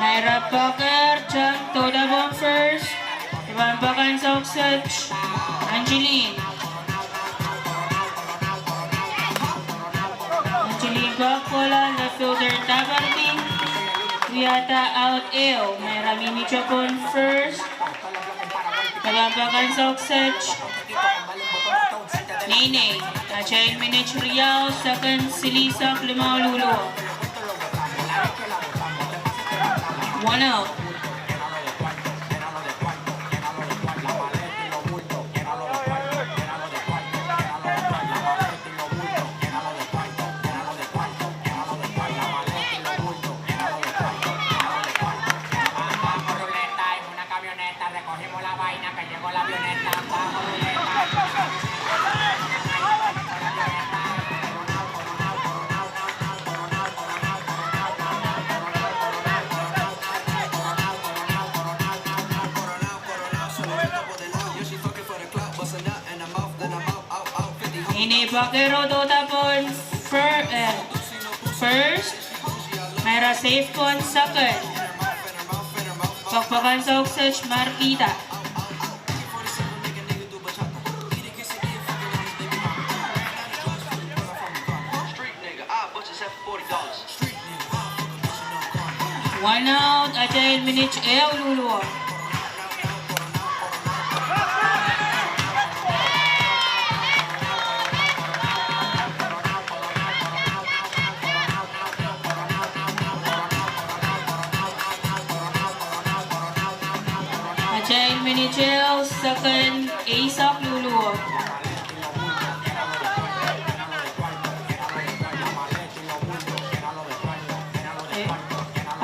Maira Parker, tang, doudahpwong first. Pahn poak ansou kiset, Angeline. Angeline poak kohla, left fielder Tabarti wiahda out ehu. Maira mihmihte pohn first. Pahn poak ansou kiset. Neinei, atail minit riau, sekend silihsek limau luhluo. One out. Neinei Parker oh doudahpwong fir-, eh, first. Maira safe pohn second. Pahn poak ansou kiset Markita. One out, atail minit ehu luhluo. Atail minit ehu, sekend eisek luhluo.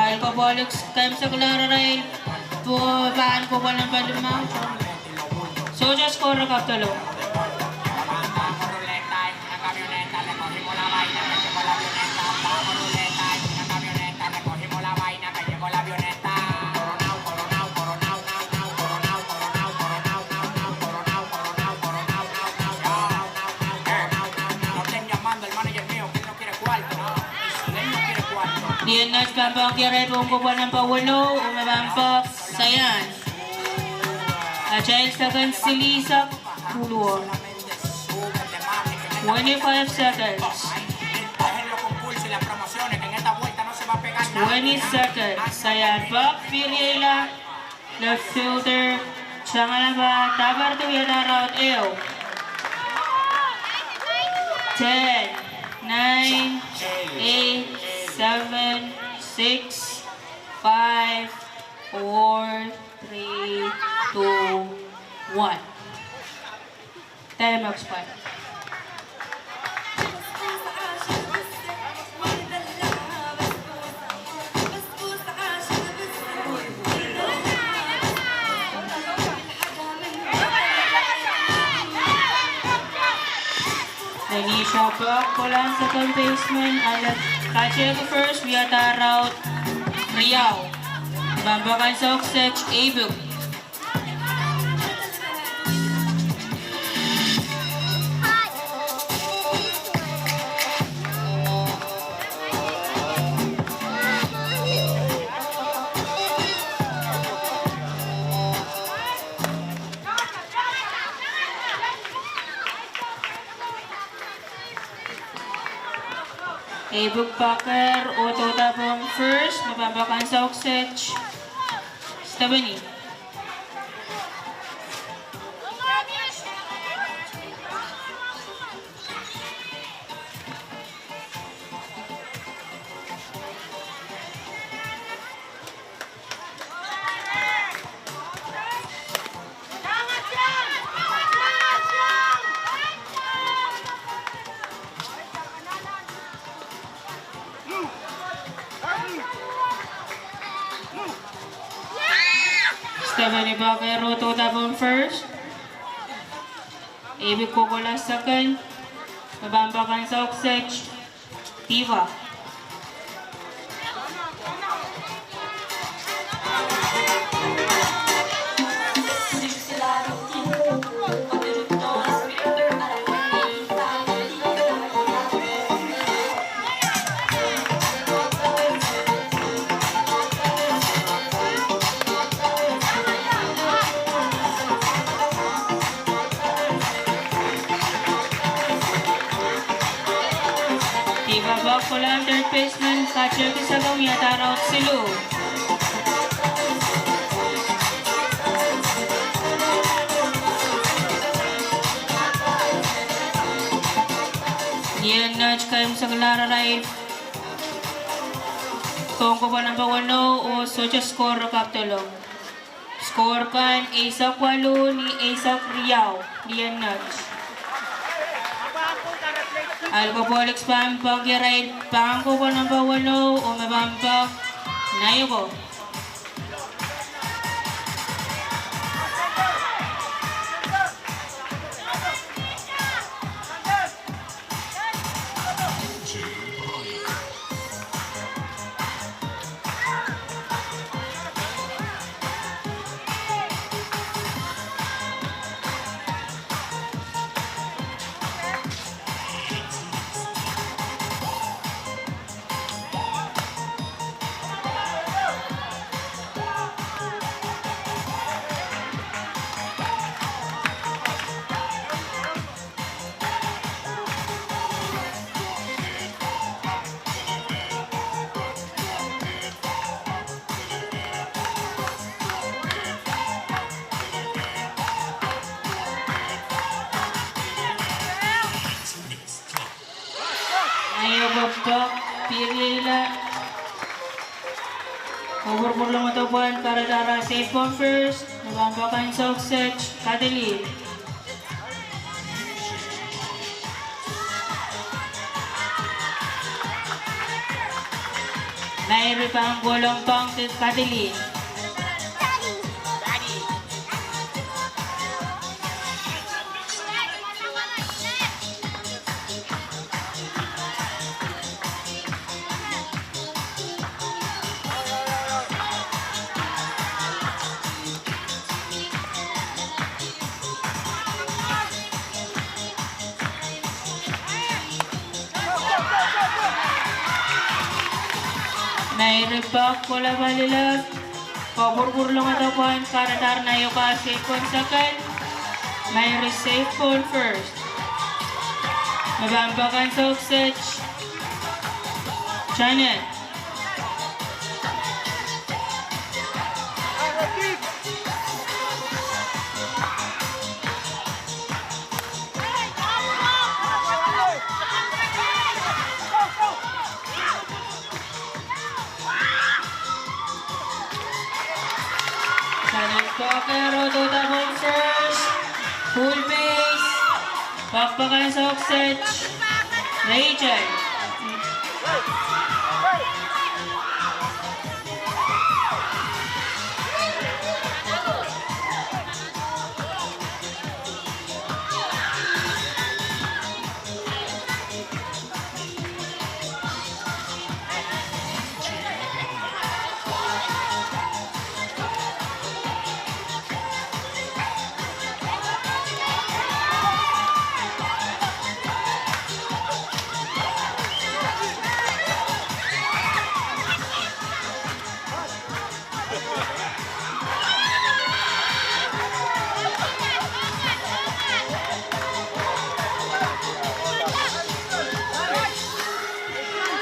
Alcoholics kaimwisekla arail pahn kohpwal namba limau. Sohte score kapdalo. Liennet pahn poakier ei pohn kohpwal namba weneu oh me pahn poak Sayan. Atail sekend silihsek luhluo. Twenty-five seconds. Twenty seconds. Sayan poak, piriela. Left fielder, tangalapa Tabarti wiahda out ehu. Ten, nine, eight, seven, six, five, four, three, two, one. Time expired. Lenisha poak kohla nan second baseman, ale Kajeko first, wiahda out riau. Pahn poak ansou kiset Eibuk. Eibuk Parker oh doudahpwong first, me pahn poak ansou kiset Stephanie. Pali pak Ero Dodapong first. Ebi Kokola second. Me pahn pak ansou kiset Diva. Diva pak kohla third baseman, katialki sakau ni arail siluh. Ni en net kaimwisekla arail pahn kohla namba weneu oh sohte score kapdolong. Score kan eisek waluh ni eisek riau, ni en net. Alkopolik pahn peki arail pahn kohla namba weneu oh me pahn pak Naioko. Naioko pak pirila. Kopwurpwur longodo pwand, kahrehda arail save point first. Me pahn pak ansou kiset Kadili. Mairi pahn kohlong pahngki Kadili. Mairi pak kohla palilaud. Kopwurpwur longodo pwand, kahrehda Naioko save point second. Mairi save point first. Me pahn pak ansou kiset Janet. Janet pak Ero Dodapong first. Full base. Pak pak ansou kiset Rachel.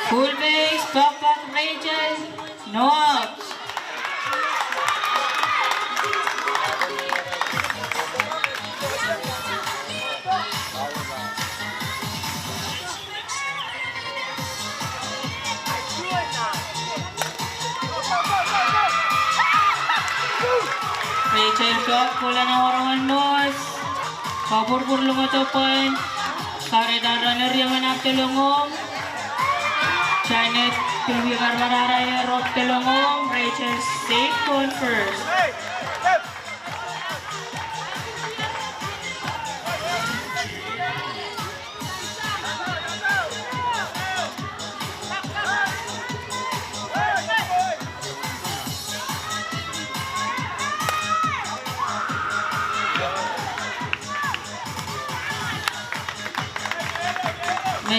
Full base, pak pak Rachel, no out. Rachel pak kohla nan warohng en mohs. Kopwurpwur longodo pwand. Kahrehda runner iang en ahpw dolong ong. Janet pil wie karmar arail ero dolong ong. Rachel save point first.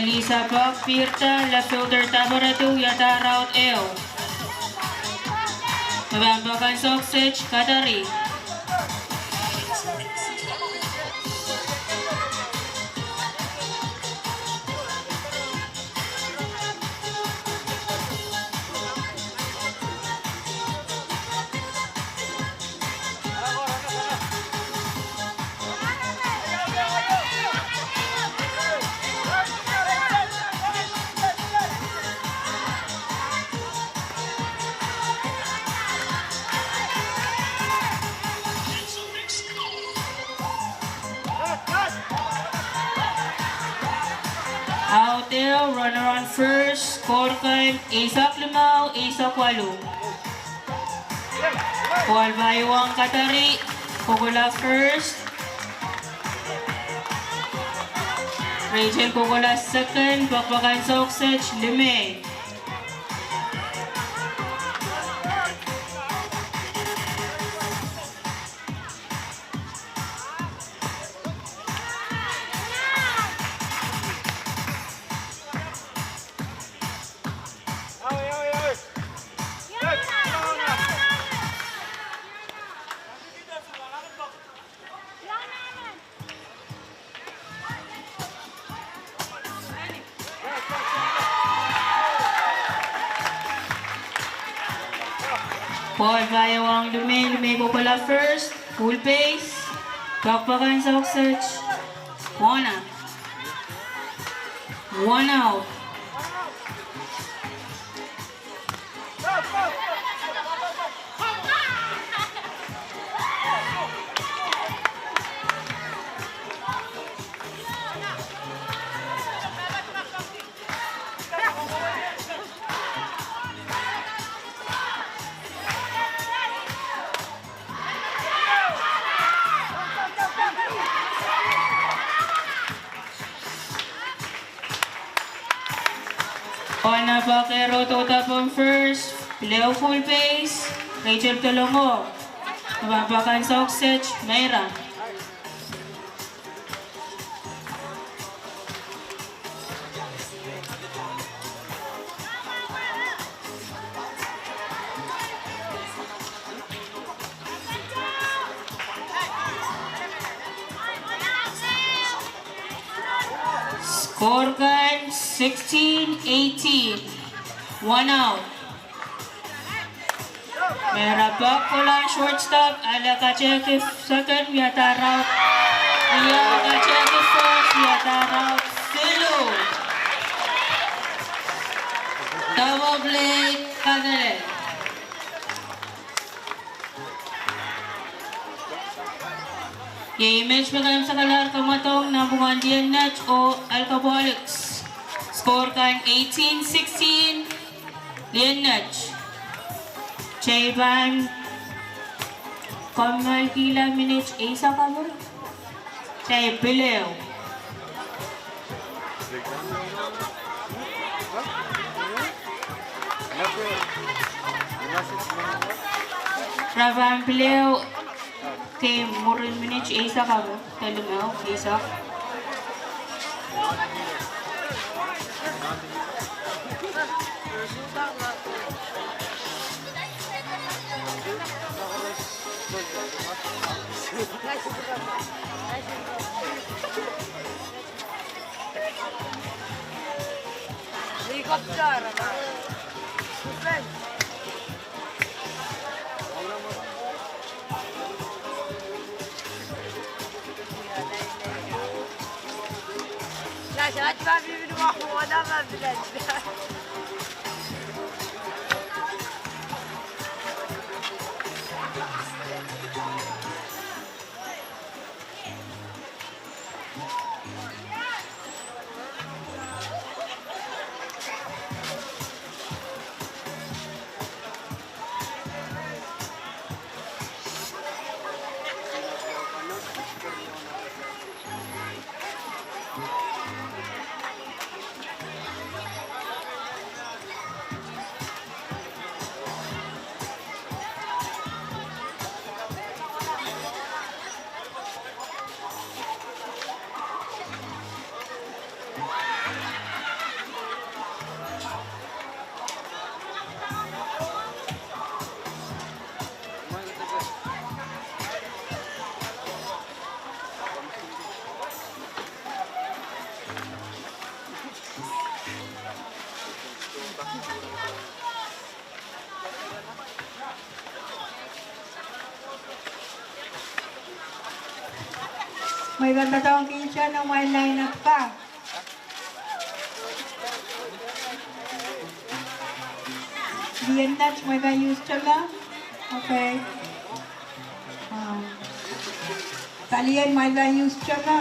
Lisa Buck, Pirta, Lefilter Tabaratu, iadahr raut ehu. Pahn pahn kak sohkset, Katari. Audeu, runner on first, score kan eisek limau, eisek waluh. Ball pahn iang Katari Kokola first. Rachel Kokola second, pokpokan sohkset, limei. Ball pahn iang Limei, Limei Kokola first, full pace, pokpokan sohkset, corner. One out. Corner pahn ker oh douda pohn first, pil ehu full pace, Rachel Tolongo. Pahn pokpokan sohkset, Meira. Score kan sixteen eighteen. One out. Meira Buck kohla shortstop, ale kateki second, iadahr raut. Ia kateki first, iadahr raut. Silu. Double play, Katari. Iei met me kaimwisekalahr kamwadong nanpwungen Liennet oh Alcoholics. Score kan eighteen sixteen. Liennet. Kitail pahn kamwakelekihla minit eisek akan. Kitail pil ehu. Re pahn pil ehu. Game mwurin minit eisek akan. Telimau, eisek. Mwein pahn doadoahngki ihte nan line-up kan. Liennet, mwein pahn use teme. Okay. Palien, mwein pahn use teme.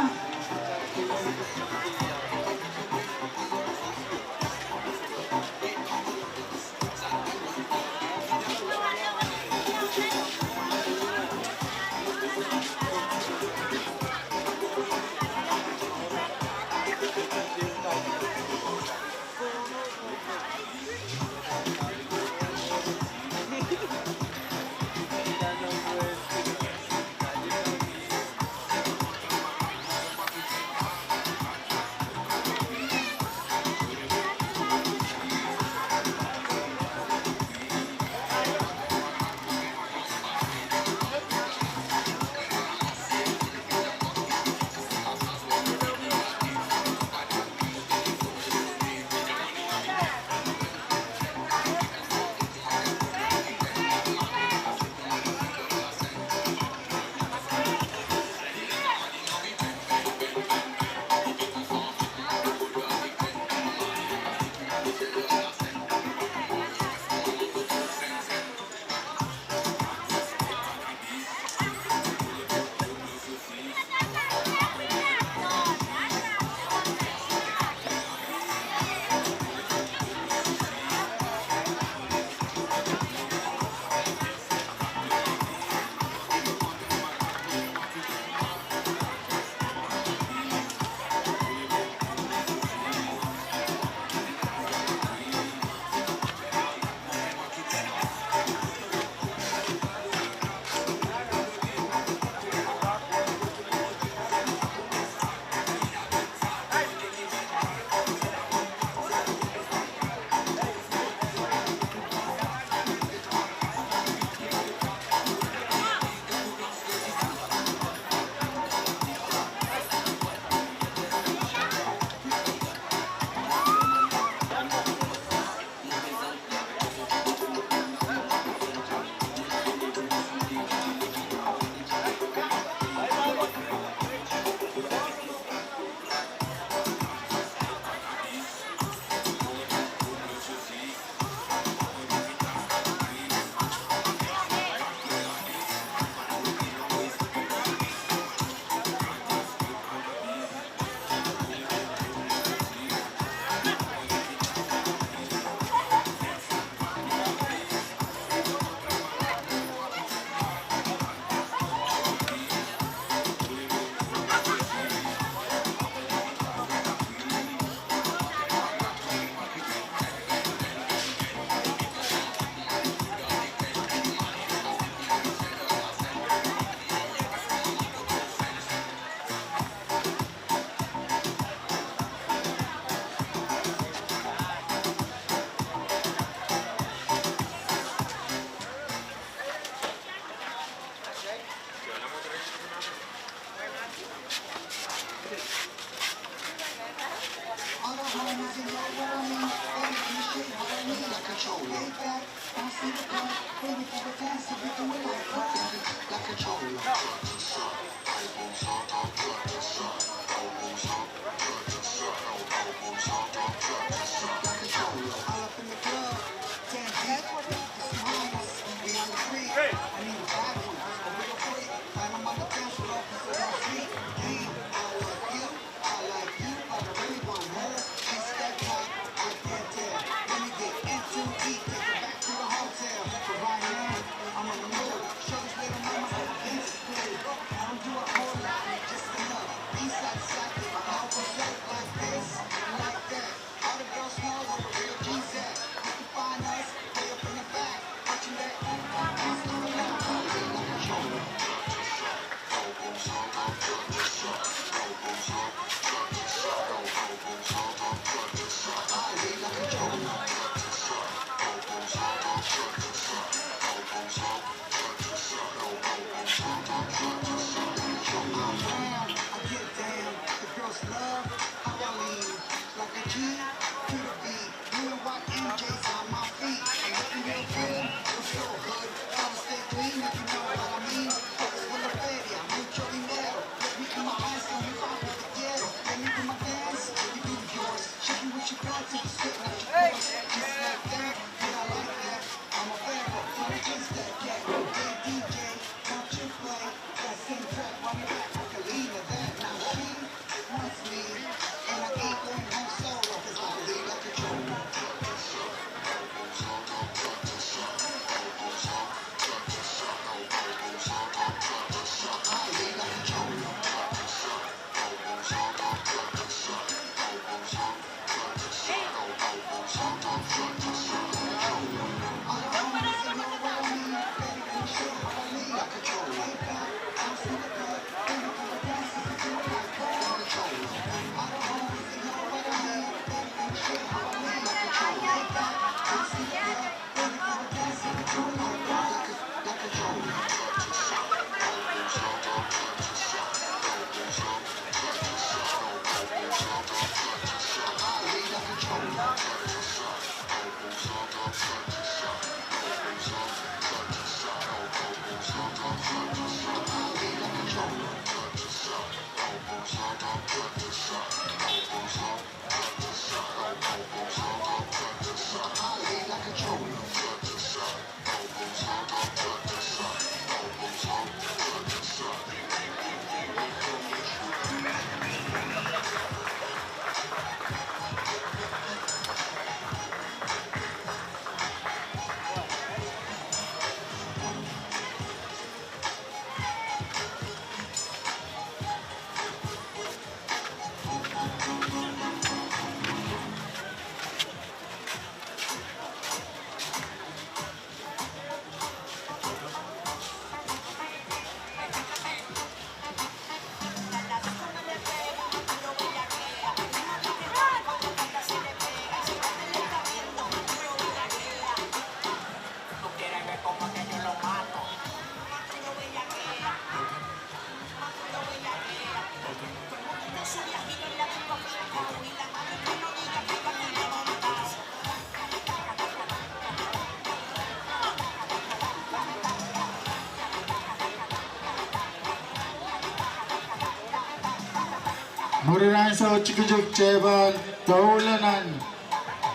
Mwurin ansou tikitik, kitail pahn doula nan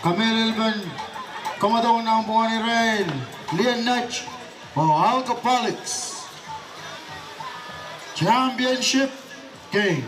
kamehlelepen kamwadong nanpwungen irail Liennet oh Alcoholics Championship Game.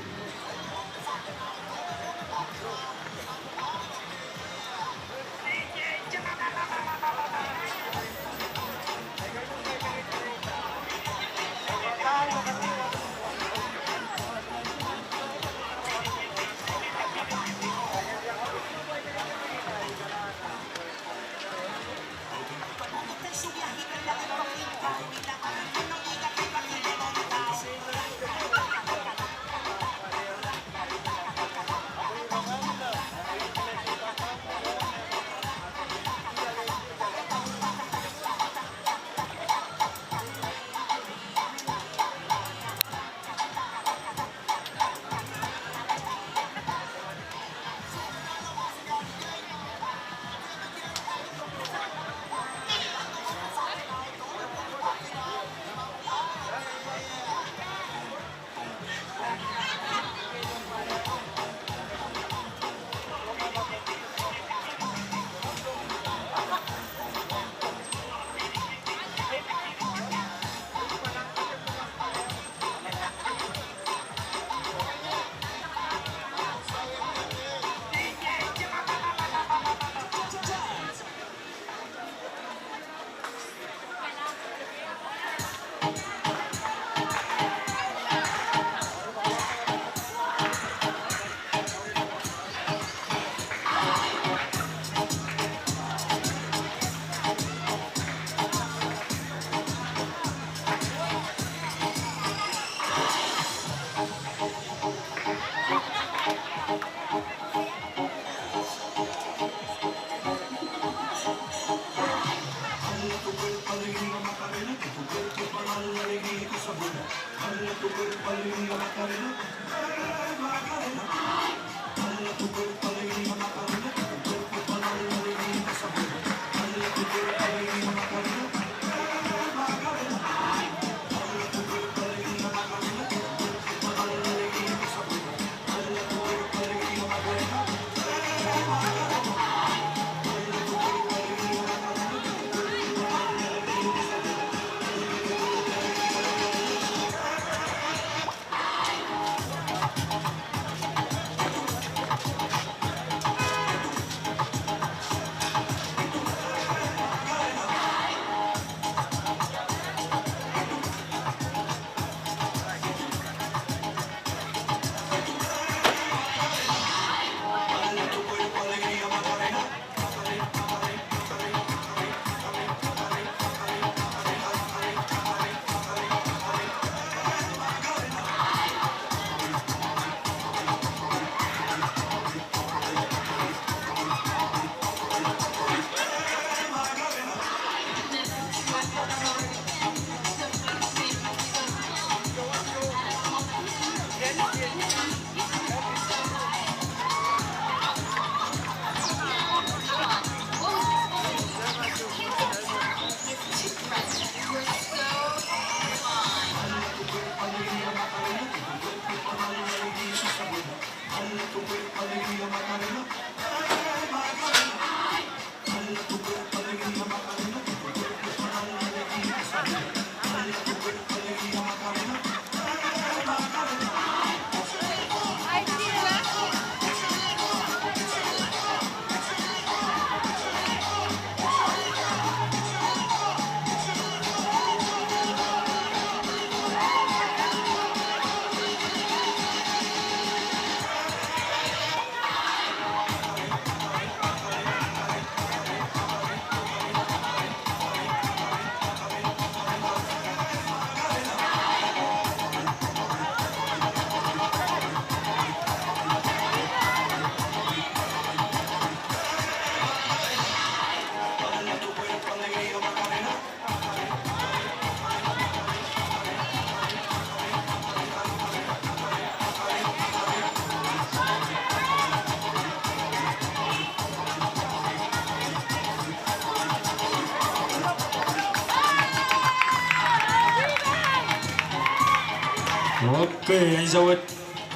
Okay, ansou wet,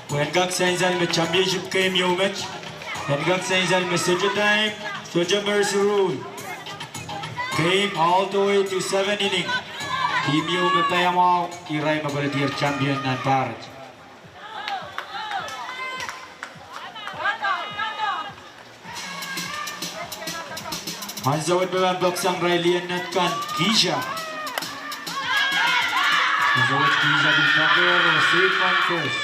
pwehn kak sansal me championship game ieu met, en kak sansal me sohte time, sohte mercy rule. Game all the way to seven inning. Team ieu me paiamwahu, irail me koledier champion nan pahrek. Ansou wet me pahn poak sang irail lien nat kan, Kisha. Ansou wet Kisha pil poaker oh safe on first.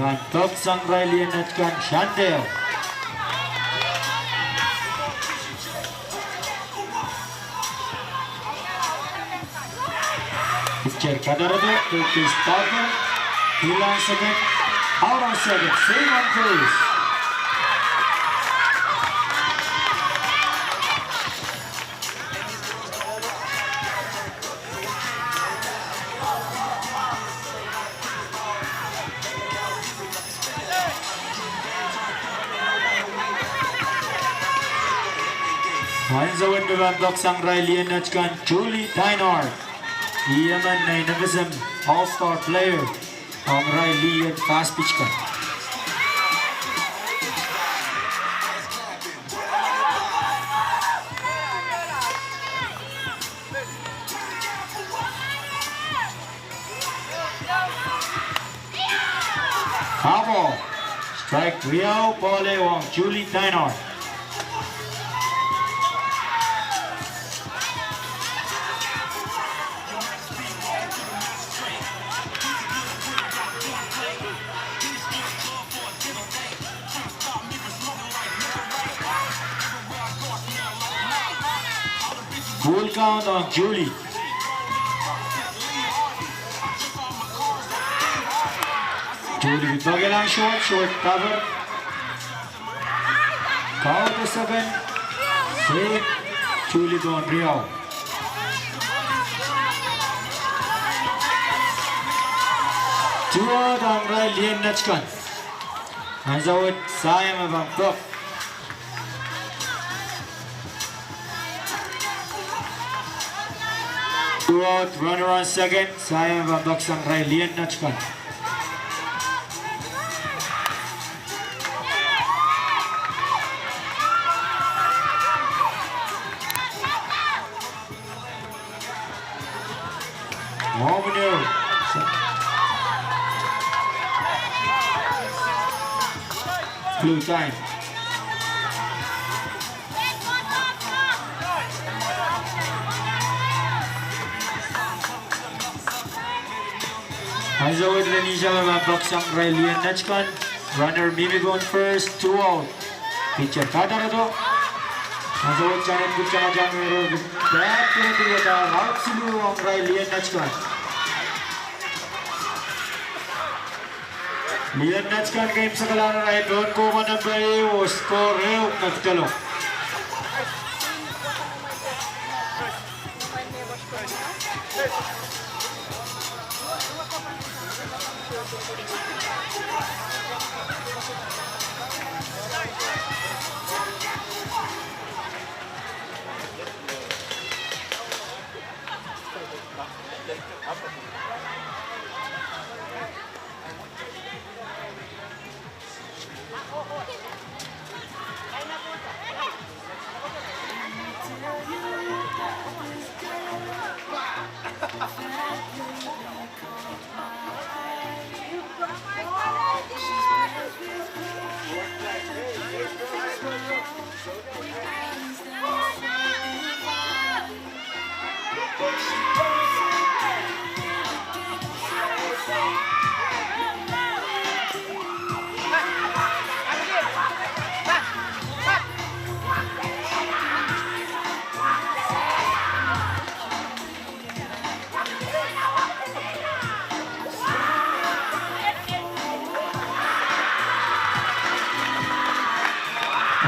Pahn poak sang irail lien nat kan, Shantel. Pitcher kadarodo, pitcher stopper, ilang second, out on second, safe on first. Ansou wet me pahn poak sang irail lien nat kan, Julie Deinard. Ih emen nein FSM All Star player ong irail lien fast pitch kan. Apo, strike riau, ball ehu ong Julie Deinard. Full count ong Julie. Julie pil poakehlahng short, short cover. Kaudok second. Safe. Julie pohn riau. Two out ong irail lien nat kan. Ansou wet sahi me pahn poak. Two out, runner on second, sahi me pahn poak sang irail lien nat kan. Omw no. Blue time. Ansou wet Lenisha me pahn poak sang irail lien nat kan. Runner mihmi pohn first, two out. Pitcher kadarodo. Ansou wet Janet Kipchang Ajang me rohng bat kihong ieu, out siluh ong irail lien nat kan. Lien nat kan kei sakalahr arail pohn kohma namba ehu oh score ehu me ketilong.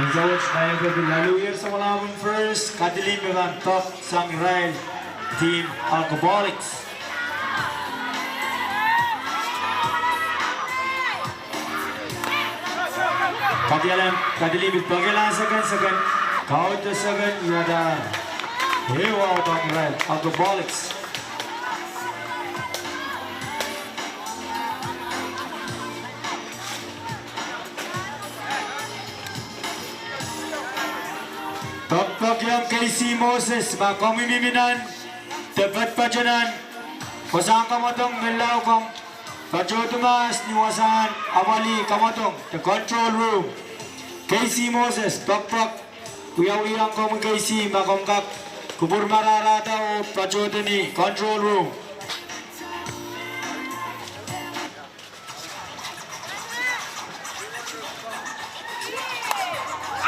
Ansou wet naipwiki laluhir samwalahpw en first, Kathleen me pahn poak sang irail team Alcoholics. Kadialan, kadilipit pekihla second, second. Kaudok second, iadahr. Ehu audaudek rehn Alcoholics. Pekpek iong K C Moses, ma komw mihmi nan, de patopato nan, wasahn kamwadong, menlau komw patohdo mahs ni wasahn apwalih kamwadong, de control room. K C Moses, pekpek, wiawihong komwi K C, ma komw kak kupwur mararahda oh patohdo ni control room.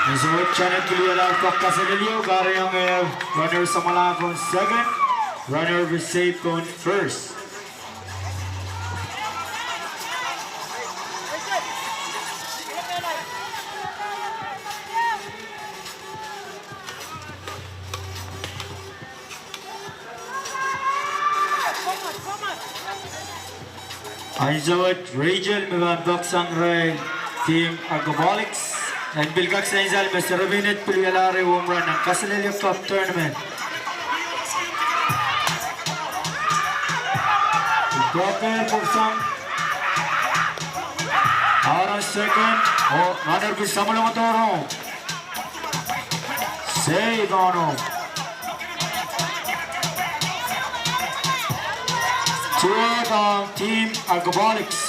Ansou wet Janet Tuliela pek kaselel ieu, kahrehiong ehu runner samwalahro second, runner Visei pohn first. Ansou wet Rachel me pahn pek sang irail team Alcoholics. En pil kak sansal me Serafina pil wialahr ehu home run nan kaselel ieu cup tournament. Pepper pwurasang. Aaron second, oh runner Visei samwalahro. Sei dono. Two out ong team Alcoholics.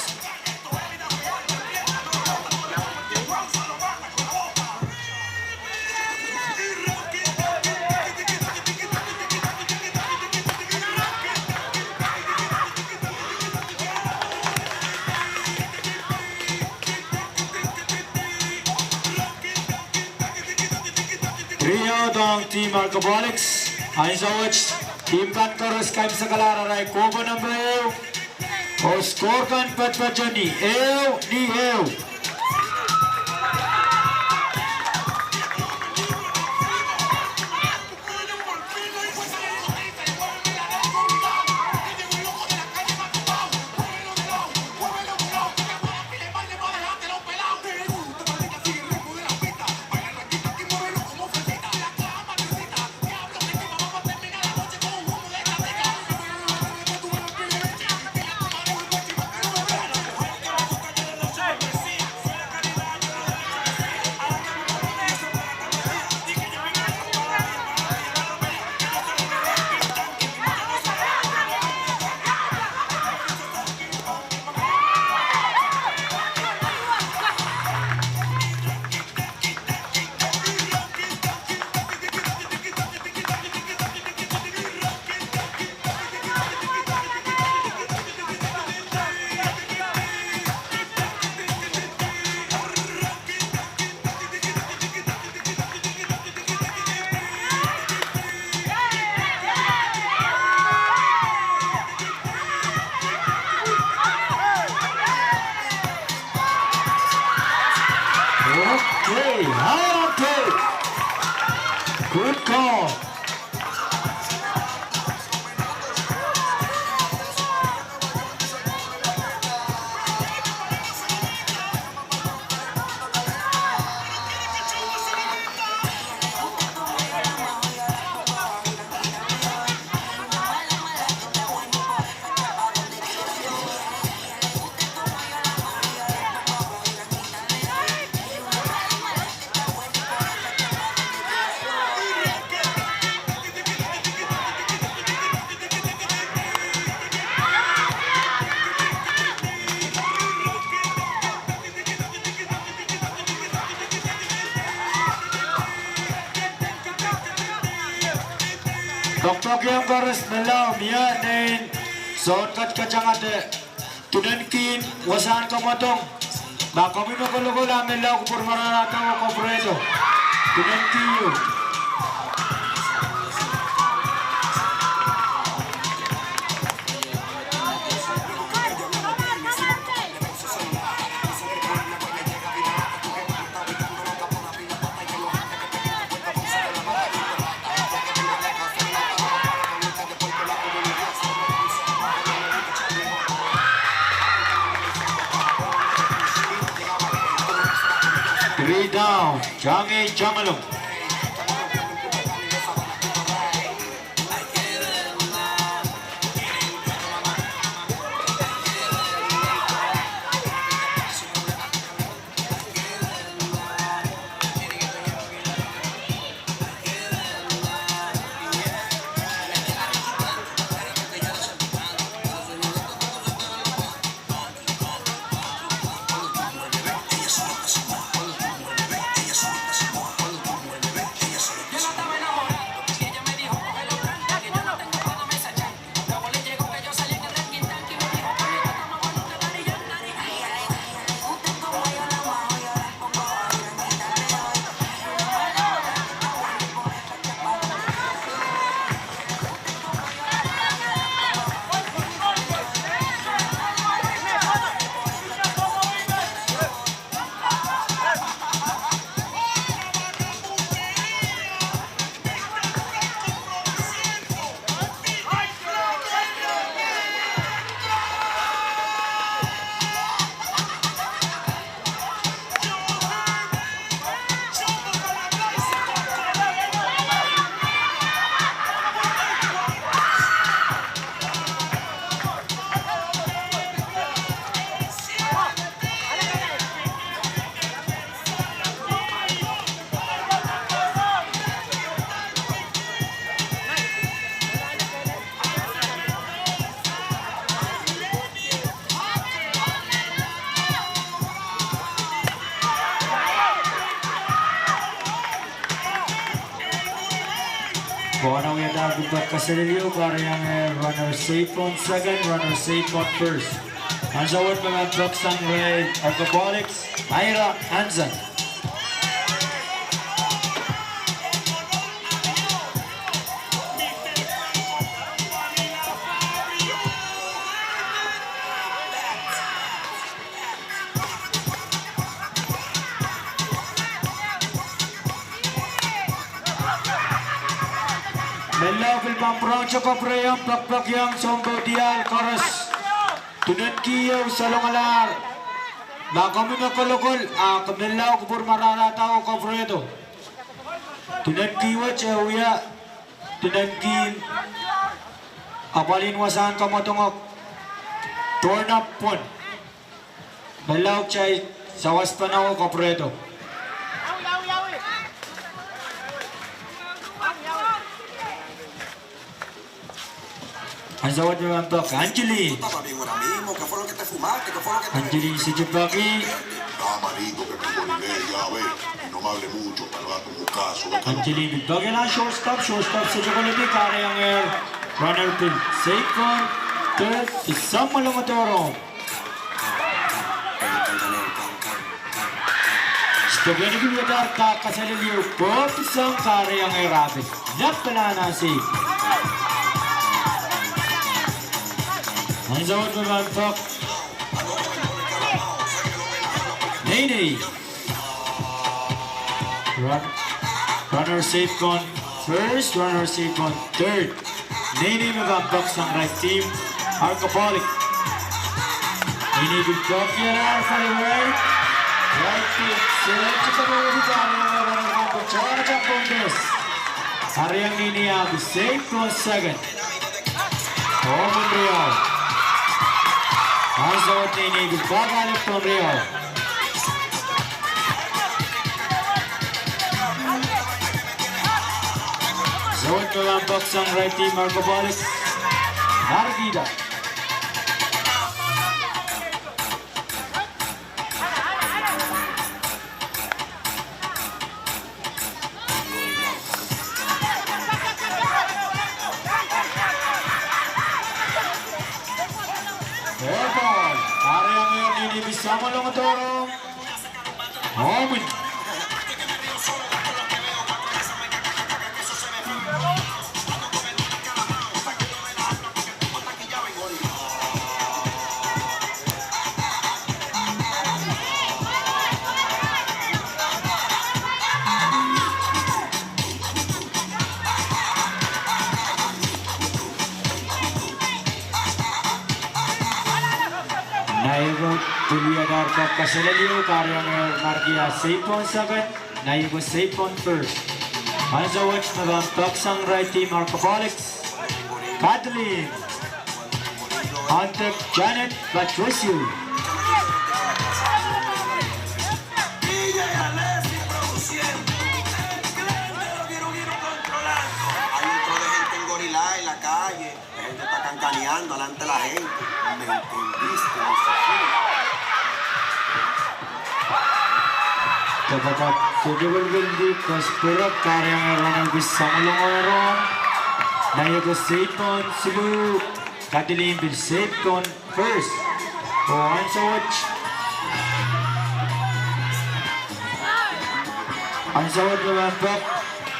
Three out ong team Alcoholics. Ansou wet team kan koaros kaimwisekala arail kohpon nempe ehu. Oh score kan patopato ni ehu ni ehu. Okay, okay. Good call. Dokdok iang koaros, menlau mie nein soun ketiket iang ede. Dunen kihn wasahn kamwadong. Ma komwi me kolokol ah menlau kupwur mararahda oh kopwurehdo. Dunen kihn. Down, Tangi Tangalong. Pwukoa wiahda pil pak kaselel ieu, kahrehiong eh, runner safe on second, runner safe on first. Ansou wet me pahn pek sang reh Alcoholics, Ira Hansen. Menlau pil pahn pwurehngete kapwurehiong, pekipek iong sounpei diar koaros. Tunenki ieu salongalahr. Ma komwi me kolokol, a ke menlau kupwur mararahda oh kapwurehdo. Tunenki wet e wia, tunenki apwalin wasahn kamwadong, torn up pwon. Menlau kitail sawas pahn oh kapwurehdo. Ansou wet me pahn pek, Angeline. Angeline Sitipaki. Angeline pil pekihla shortstop, shortstop sehse koledi, kahrehiong eh, runner pil safe on third, pil sang mwelongo doarohng. Stephen pil wiahda kaselel ieu, pil sang kahrehiong eh, rabi. Lapalahn asi. Ansou wet me pahn pek. Neinei. Run-, runner safe on first, runner safe on third. Neinei me pahn pek sang right team, Alcoholic. Neinei pil pek ieu, right, right team. Sehse koledi, kahrehiong eh, runner pil pek sang right team. Kahrehiong Neinei ahpw safe on second. Omw riau. Ansou wet Neinei pil pahn pek ale omw riau. Ansou wet me pahn pek sang right team Alcoholic. Narkihda. Air ball. Kahrehiong eh, Neinei pil sang mwelongo doarohng. Omw. Neinei Pwiliadahr pek kaselel ieu, kahrehiong Markia seipon second, Naiuko seipon first. Ansou wet me pahn pek sang irail team Arkapalix, Kathleen, Antek Janet Patricio. Hay otro de gente en Gorilao en la calle. La gente está cancaneando delante de la gente. ¿Me entendiste, Lucifer? Tepadahr sohte welweldi, Kasperek, kahrehiong Ronald Bisangolong Aaron. Naiuko seipon siluh, Kathleen pil seipon first. Oh, ansou wet. Ansou wet me pahn pek,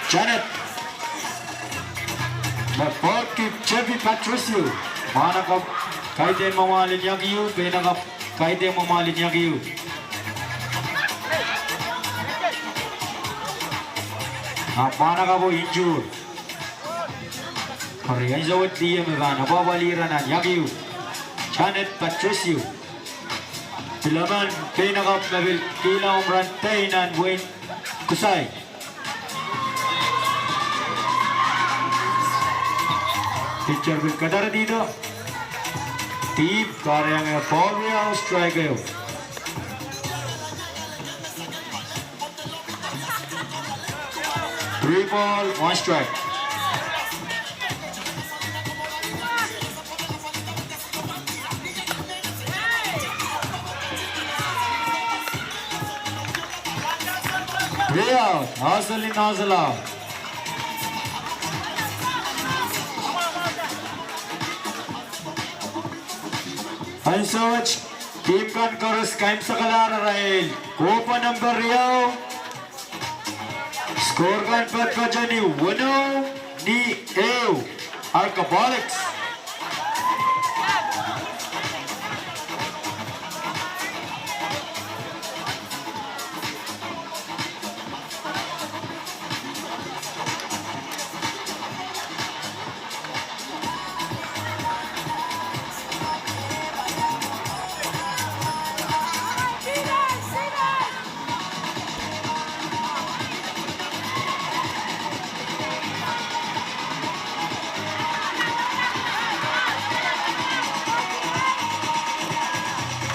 Janet. Me pahn kihp Jeffy Patricio. Mwahnakapw kaidehn mwamwahl en iakiu, peinakapw kaidehn mwamwahl en iakiu. Ahpw mwahnakapwo injured. Eri ansou wet lih me pahn apwahpwalih ira nan iakiu, Janet Patricio. Pil emen peinakapw me pil kilang rahn dei nan wehin Kusai. Pitcher pil kadaradihdo. Deep, kahrehiong Paul Riau, strike ehu. Three ball, one strike. Riau, aselin asel. Ansou wet, team kan koaros kaimwisekala arail kohpwa nempe riau. Score kan patohwan ni weneu, ni ehu, Arkapalix.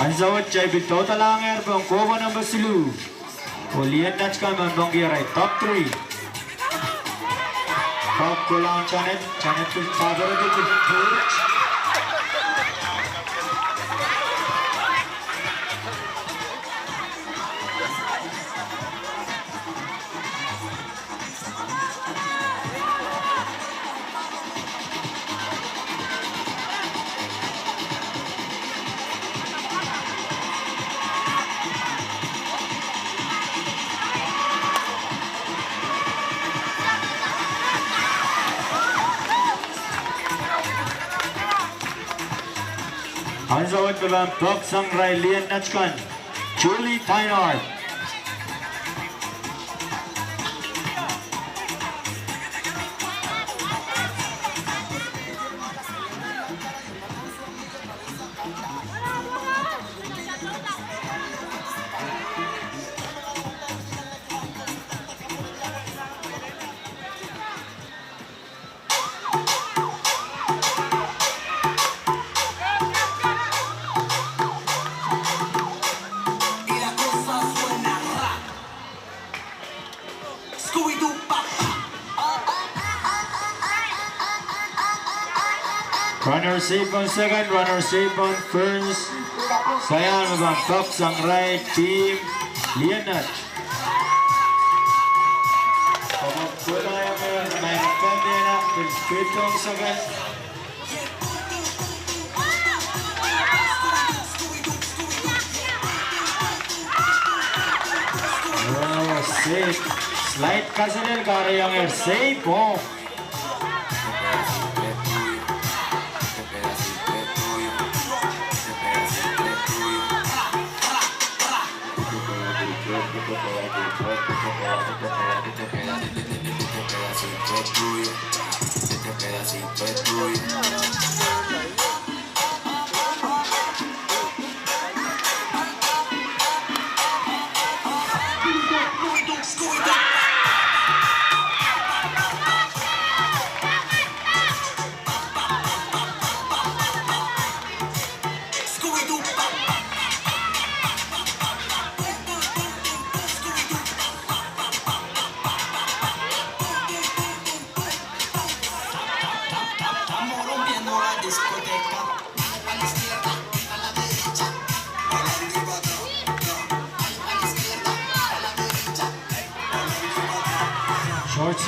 Ansou wet kitail pil doudalahngehr pohn kohpwa nempe siluh. Oh Liennat kan men pahn kihong irail top three. Pahn kolahng Janet, Janet pil taperedi pil pwoat. Ansou wet me pahn pek sang irail Liennat kan, Julie Tynard. Runners ehu pohn second, runners ehu pohn first. Sayan me pahn pek sang irail team Liennat. Pahn pek sang irail team Liennat. Oh, safe. Slide kaselel kahrehiong ehr safe, oh.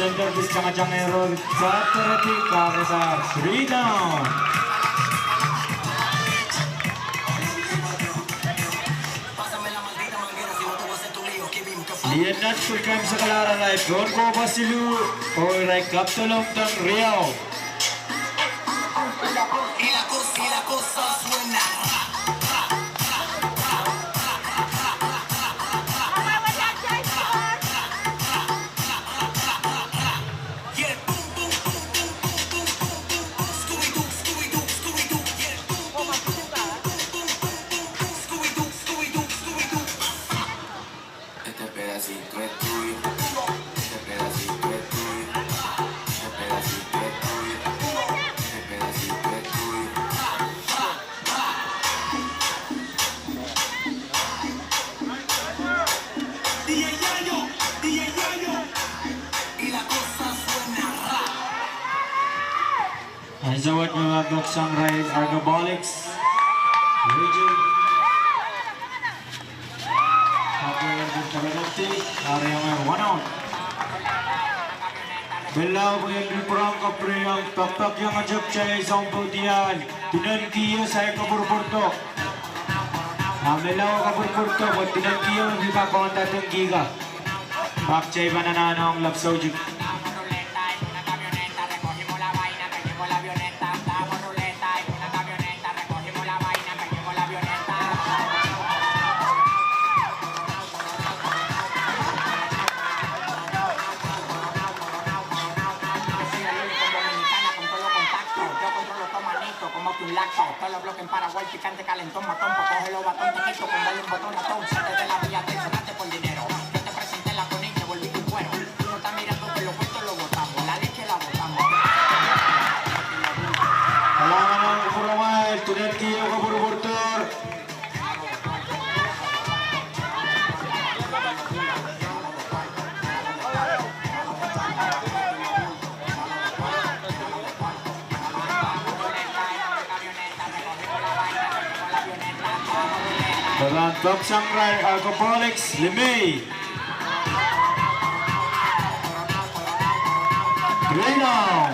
Center kis tangatang ero, satereti karesa three down. Lien Nats pil kaimwisekala arail pohn kohpwa siluh, oh irail kapdolong pohn riau. Ansou wet me pahn poaksang irail Alcoholics. Richard. Kapwaiada pil tapadahkte, ariong one out. Pil lao pwehn pil pwurehng kapwurehiong pekpek iang atak kitail sounpou diar, Dinan Kio, saik kapwurpwurdo. A me lao kapwurpwurdo, pwe Dinan Kio me pahn kohda tengki ka. Pak kitail pahn anahne ong lap soutik. Kalahngan ong pwuromwail, Dinan Kio kapwurpwurdohr. Pahn poaksang irail Alcoholics, limei. Three down.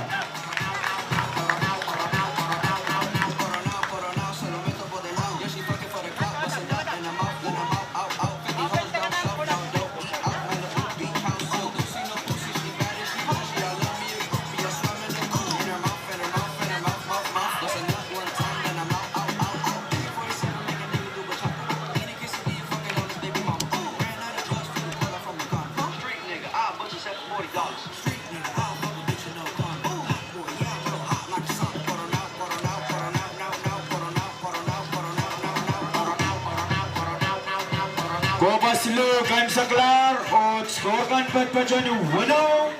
Kohpwa siluh kaimwiseklahr oh score kan patpatohng weneu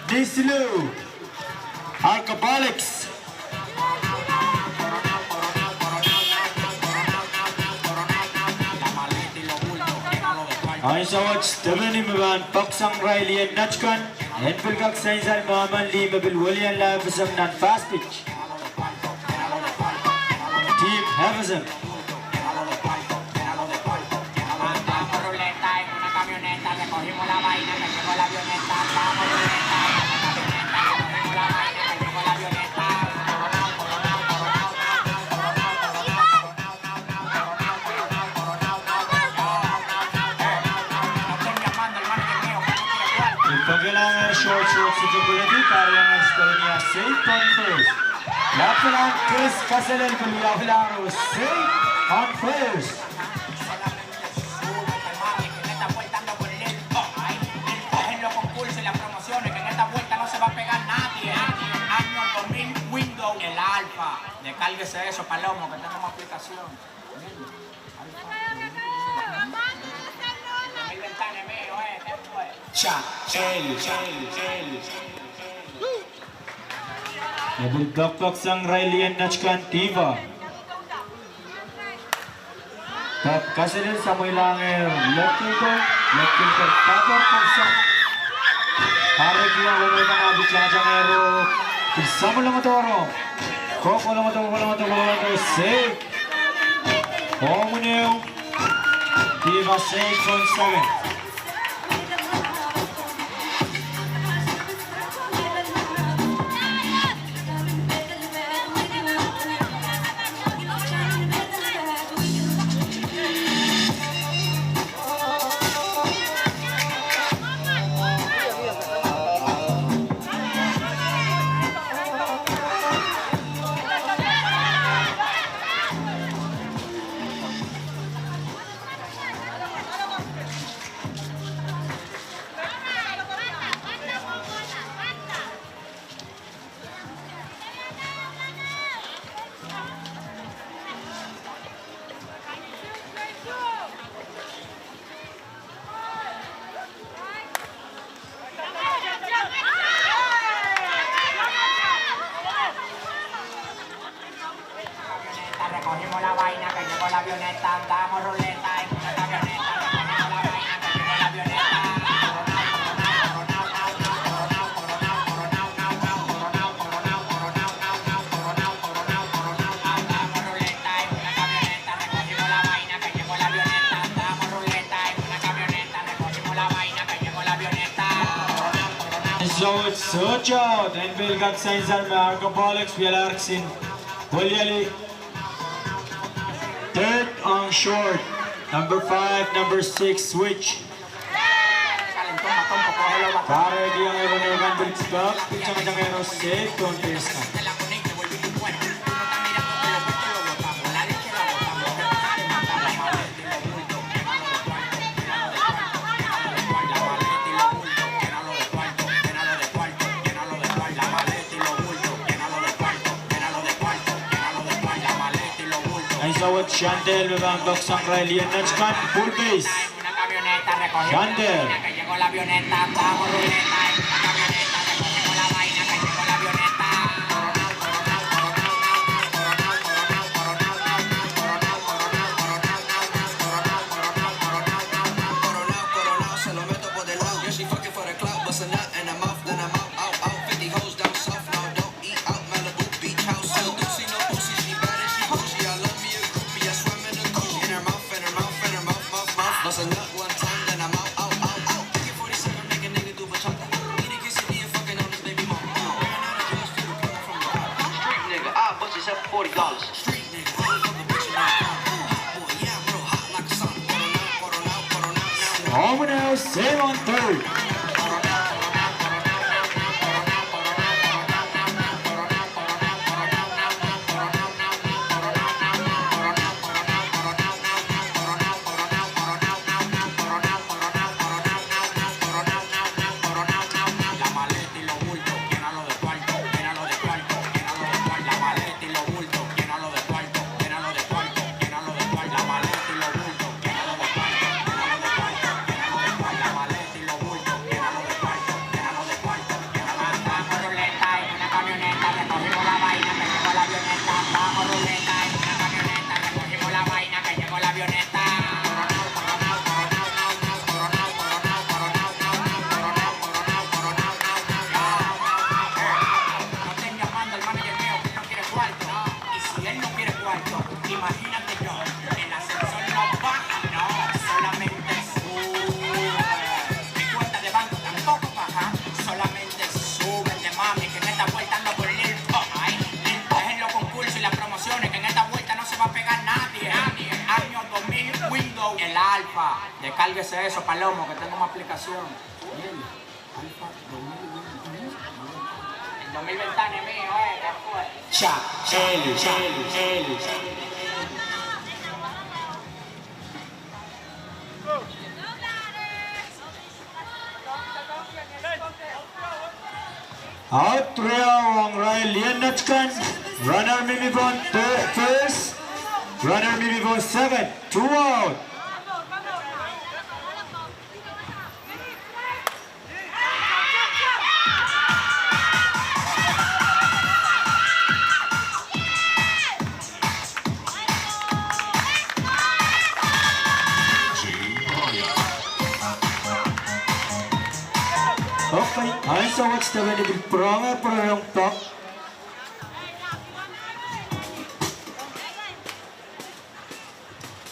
ni siluh. Alcoholics. Ansou wet, Stephanie me pahn poaksang irail Lien Nats kan, en pil kak sansal moahmen lih me pil welianla FSM nan fast pitch. Team FSM. Pil pekilahng short, short, sitopweledi, kariong Stephanie Asei pohn first. Lapalahn Chris Kaselel pil lapalahn Asei pohn first. E pil poakpoaksang irail Lien Nats kan Diva. Pek kaselel samweilangehr lekilko, lekilko papar koasoia. Kahrehda ih wehwehki ahpw tangatangehro, pil samwei loangadahr. Kohkohla loangadahr, loangadahr, loangadahr, sei. Omw weneu, Diva sei, point seven. Ansou wet sohte out, en pil kak sansal me Arkapwalek wialahr kisin pweliali. Third ong short, number five, number six, switch. Pahrek iang ewen ekan pil pahk, pil tangtang ero save pohn base kan. Ansou wet Shandel me pahn pahk sang irail ieu nan kan, full base. Shandel. Omwen ehu save on third. El Alfa, descárguese eso, Palomo, que tengo una aplicación. Bien. Alfa, dos mil veinte. El dos mil veinte ni mío, eh, que fue. Cha, Eli, Eli, Eli. Out riau ong irail ieu nan kan, runner mihmi pohn first, runner mihmi pohn second, two out. Okay, ansou wet Stephanie pil pwurongehr pwurong pahk.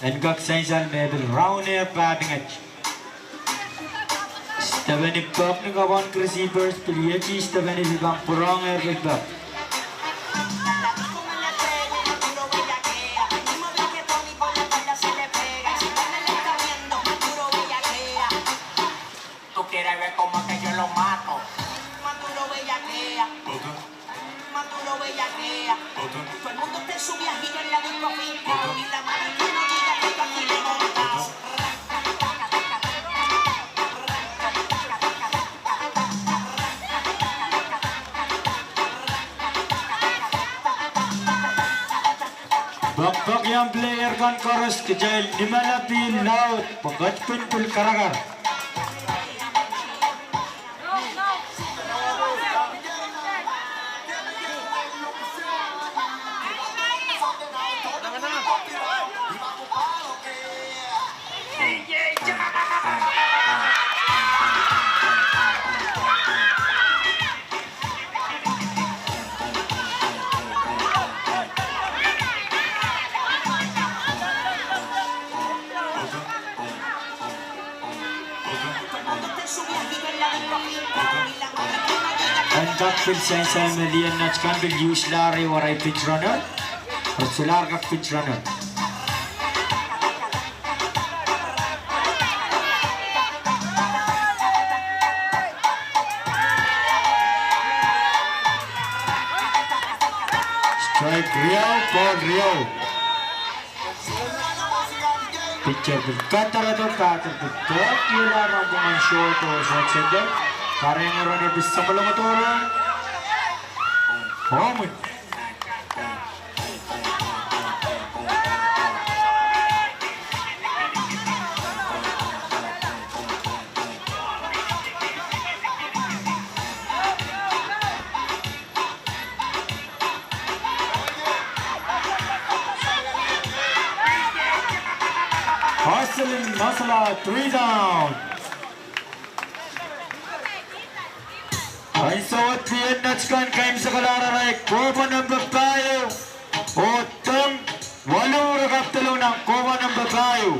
En kak sansal me pil raun ehr pahpinget. Stephanie pahk ni kapwan receivers, pil ieti Stephanie pil pahn pwurongehr pil pahk. Poakpoakiong player kan koaros, kitail nimala pihl laud, pwe ketipin pil karakar. Pil sansal me lien nat kan pil use lahr ehu arail pit runner. Re solahr kak pit runner. Strike riau, ball riau. Pitcher pil kadarada, batter pil pwukoahki lahr rongen short oh short center. Kahrehiong runner pil samwalahng doadoahk. Home run. Hustling Masala, three down. Ansou wet lien nat kan kaimwisekala arail kohwa nempe pahieu. Oh tong waluh re kak douluhl nan kohwa nempe pahieu.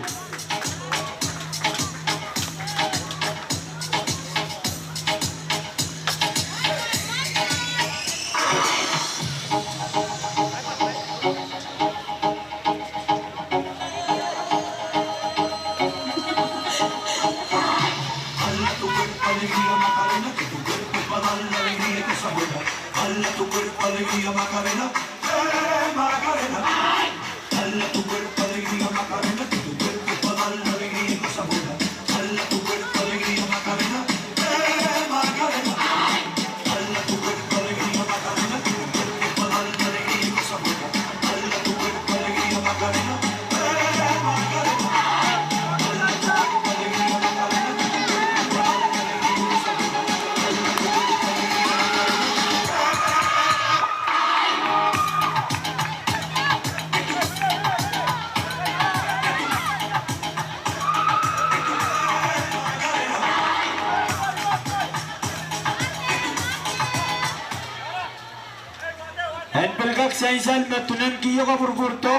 En pil kak sansal me tunen kihong kapwurpwurdo,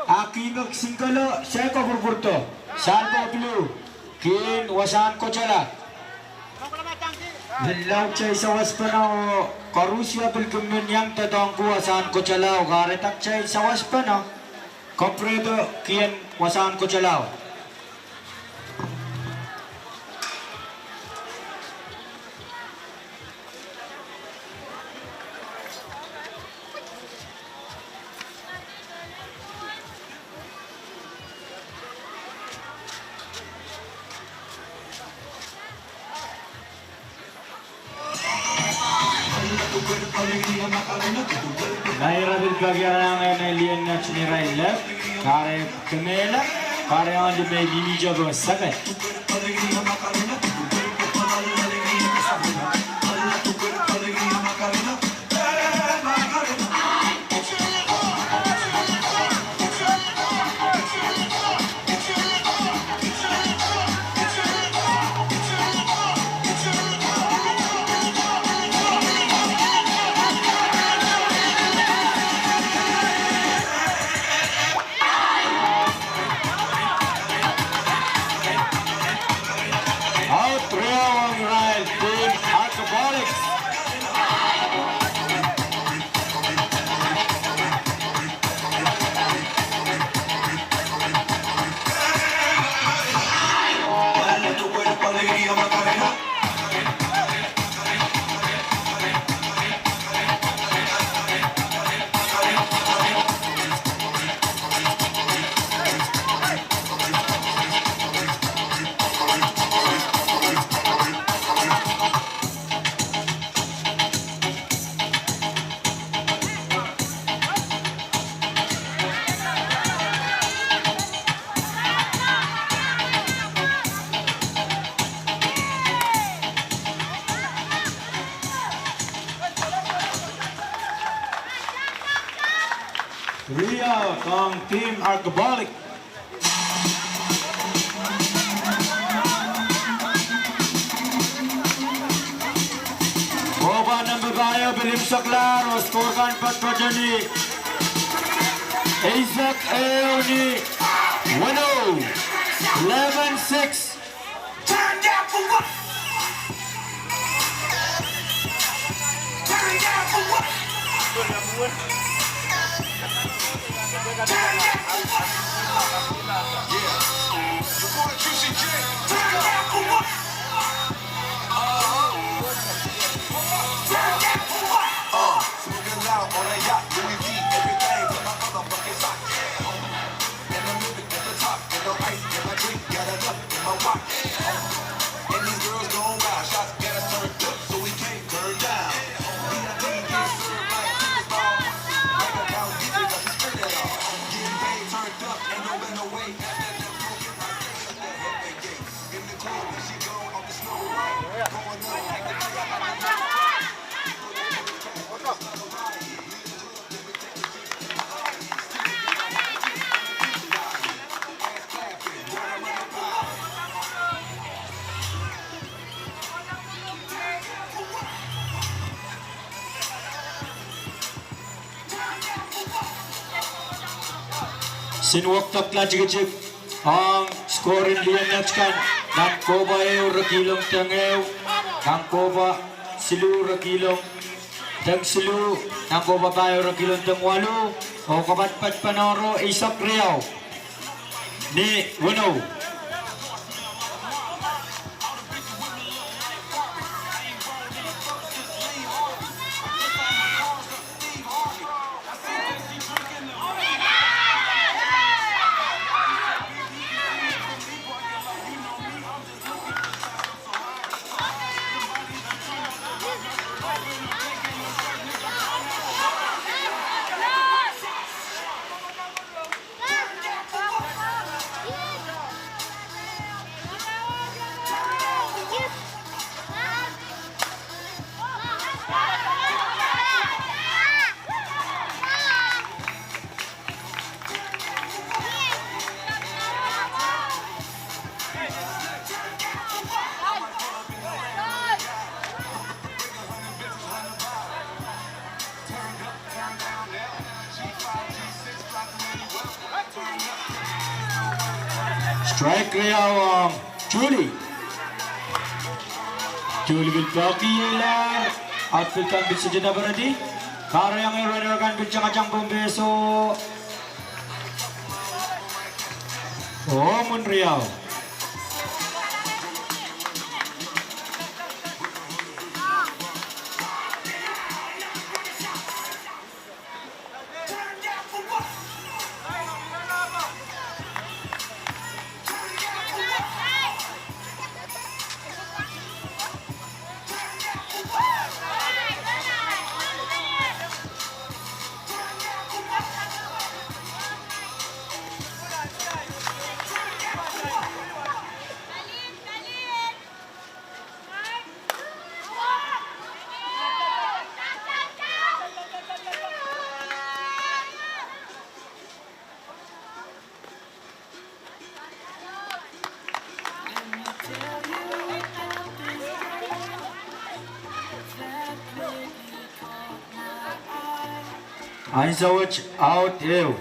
a kihong single, se kapwurpwurdo. Sahl pahpwulu, kin wasahn kotala. Pil laud sawaspene oh koarusie pil kin men iang doadoahngki wasahn kotala oh kahrehiong sawaspene kapwurpwurdo kihong wasahn kotala. Ira pil peki arail anahne lien nat ni irail left, kahre kemehla, kahre ahneki me mihmihte pohn second. Out riau ong irail Team Alcoholics. Riau ong Team Alcoholic. Kohwa nempe pahieu pil imwiseklahr oh score kan patohwan ni eisek ehu ni weneu, eleven six. Tanda kuwa. Sinuokdekla tikitik ong skorin lien met kan, nan kohpwa ehu re kihlong deng ehu, nan kohpwa siluh re kihlong deng siluh, nan kohpwa pahieu re kihlong deng waluh, oh kapatpat panohro eisek riau ni weneu. Strike riau ong Julie. Julie pil peki iei lahr, outfield kan pil sitida peredi. Kahrehiong runner kan pil tangatang pohn base oh, oh, mwen riau. Ansou wet out ehu.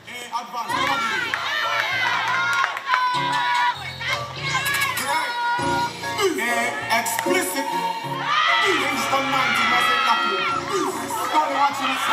Eh, advance, come on. Eh, explicit. English community must not be. Sorry, watching this.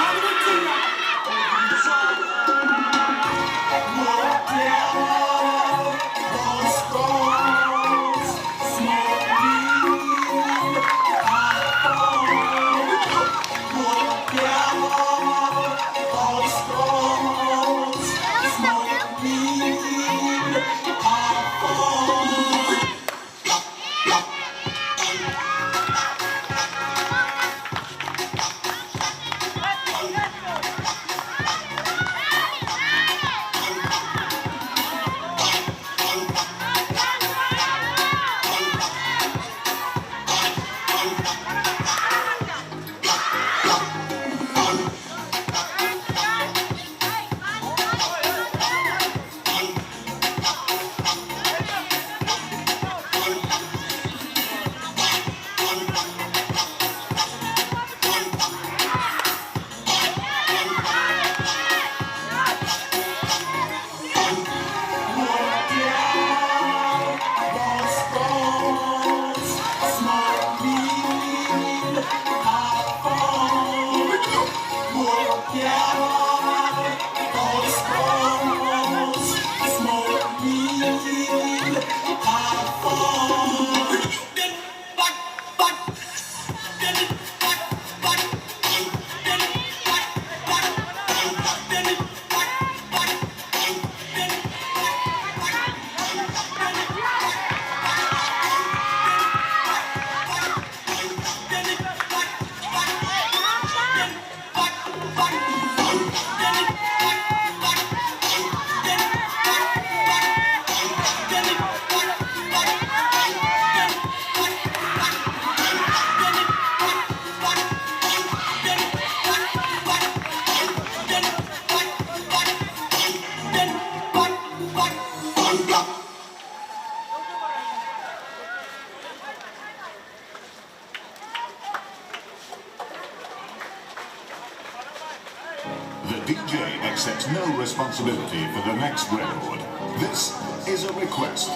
D J accepts no responsibility for the next record. This is a request.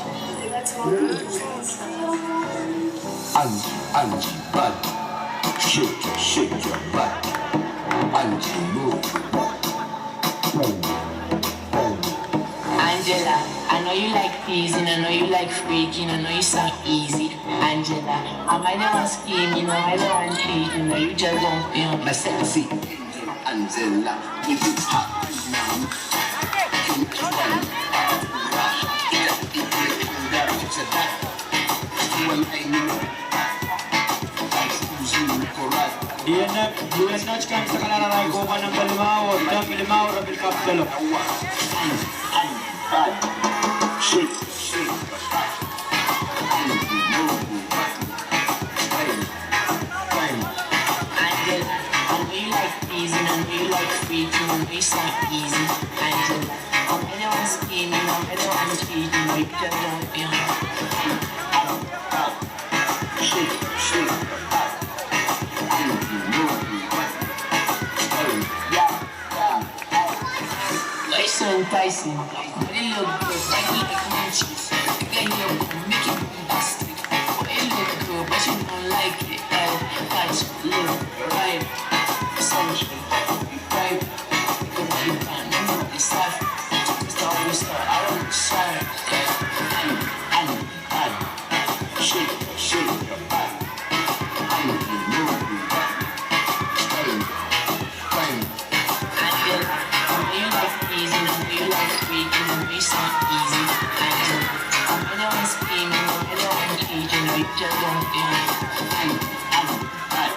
Angie, Angie, body. Shake, shake your body. Angie, move your body. Angela, I know you like teasing, I know you like freaking, I know you sound easy. Angela, am I the one scheming, am I the one cheating, or you just don't feel my sexy? Angela, with you hot now. Iei, iei, iei, kan sakalara rai kohkohn nempel limau, oh nempel limau, re pil kapitalo. Shake, shake. Angela, I know you like teasing, I know you like freaking, I know you sound easy. Angela, am I the one scheming, am I the one cheating, or you just don't feel me? Shake, shake. Angela, you know you like it. Hey, yeah, yeah. You're so enticing. Body look good, body like munchies. Figure look good, make it bombastic. Body look good, but you don't like it. Eh, touch, look, right. Sensual, right. Look at you, man, you know it's tough. It's the whole star, I don't shy. And, and, and. Shake, shake your body. I know you know you want it. Bang, bang. Angela, I know you like teasing, I know you like freaking, I know you sound easy. Angela, am I the one scheming, am I the one cheating, or you just don't feel me? Bang, bang, bang.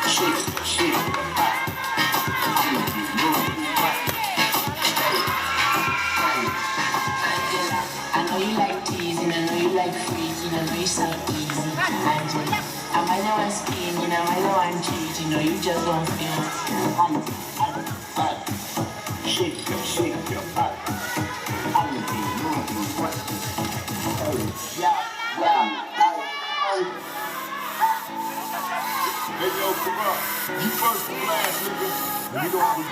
Shake, shake your body. I know you know you want it. Bang, bang. Angela, I know you like teasing, I know you like freaking, I know you sound easy. Angela, am I the one scheming, am I the one cheating, or you just don't feel me? Shake, shake your body. I know you know you want it. Oh, yeah, yeah, oh, oh. Hey, yo, come on. You first and last, nigga. We don't have a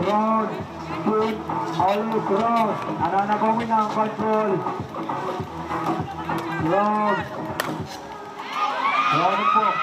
Crowd, stay Cross, anahne komwi nan control. Cross. Cross.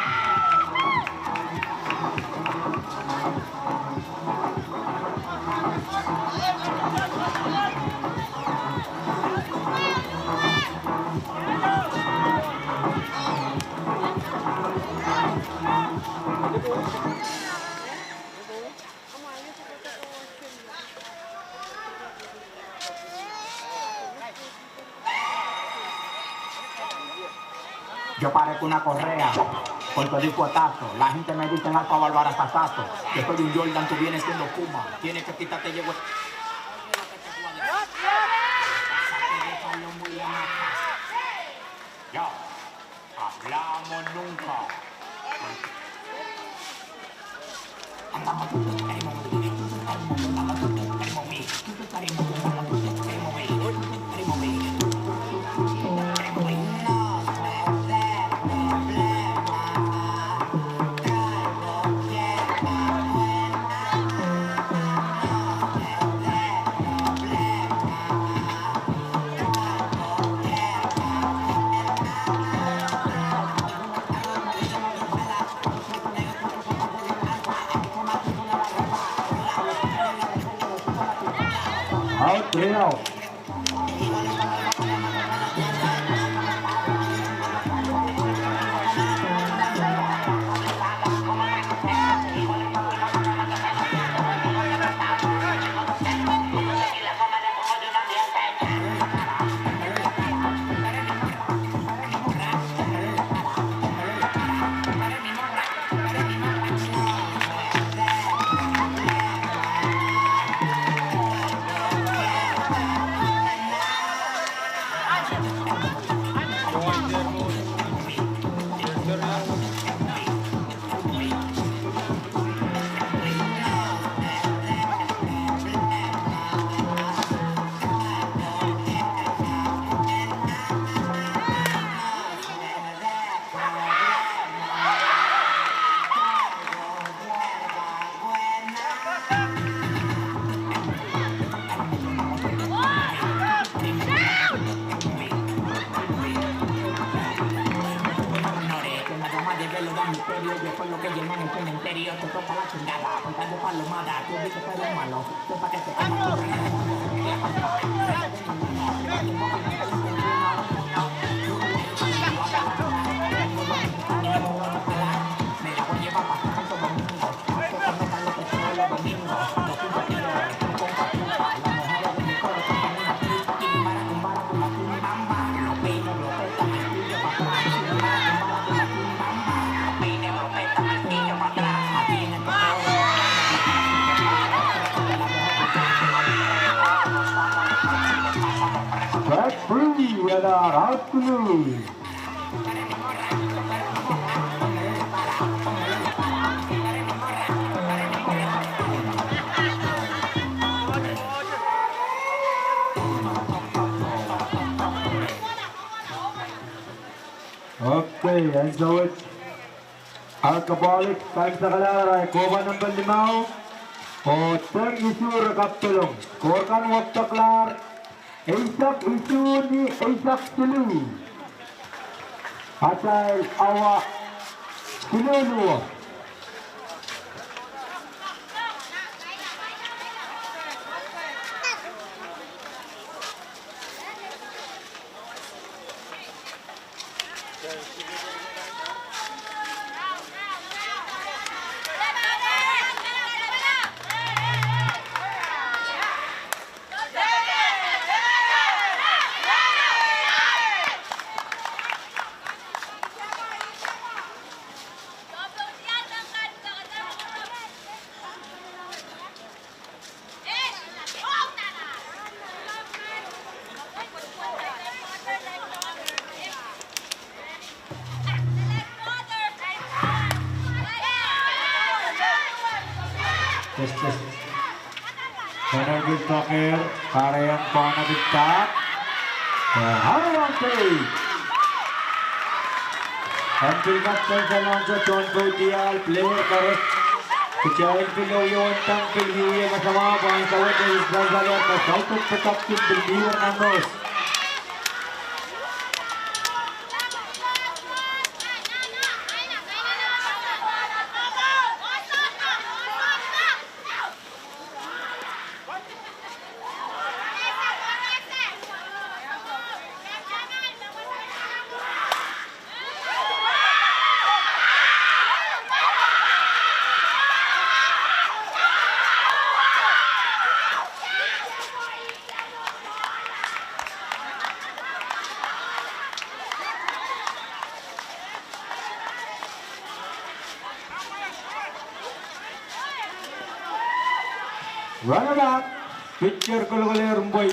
Jopare kuna Korea, kolkolihpwoat ahso, lahin temedi tenga pawalwara sasahso, kepedun joldan tuwiene sendo kuma, tiene ke kita te yewe. Ya. Ablamo nungka. Out, three out. Strike three, we are out to lose. Okay, ansou wet. Ahn Kapolik, kaimwisekala arail kohpa nempe limau, oh teng isuh re kapedolong. Kohr kan wekidekla, eisek isuh ni eisek siluh. Atail awa siluh luo. Test, test. Penalty toker, kahrehiong pwon en pihda. Eh, Harry Wangtei. Empty captain Salonsa, John Kaudial, player koaros. Kitail pil wiawi, tang pil wiawi, kasamah pahn sawa de Israel, sawa de South Africa, pil wiawi nan nos. Running back, pitcher kolokol Rumpoi.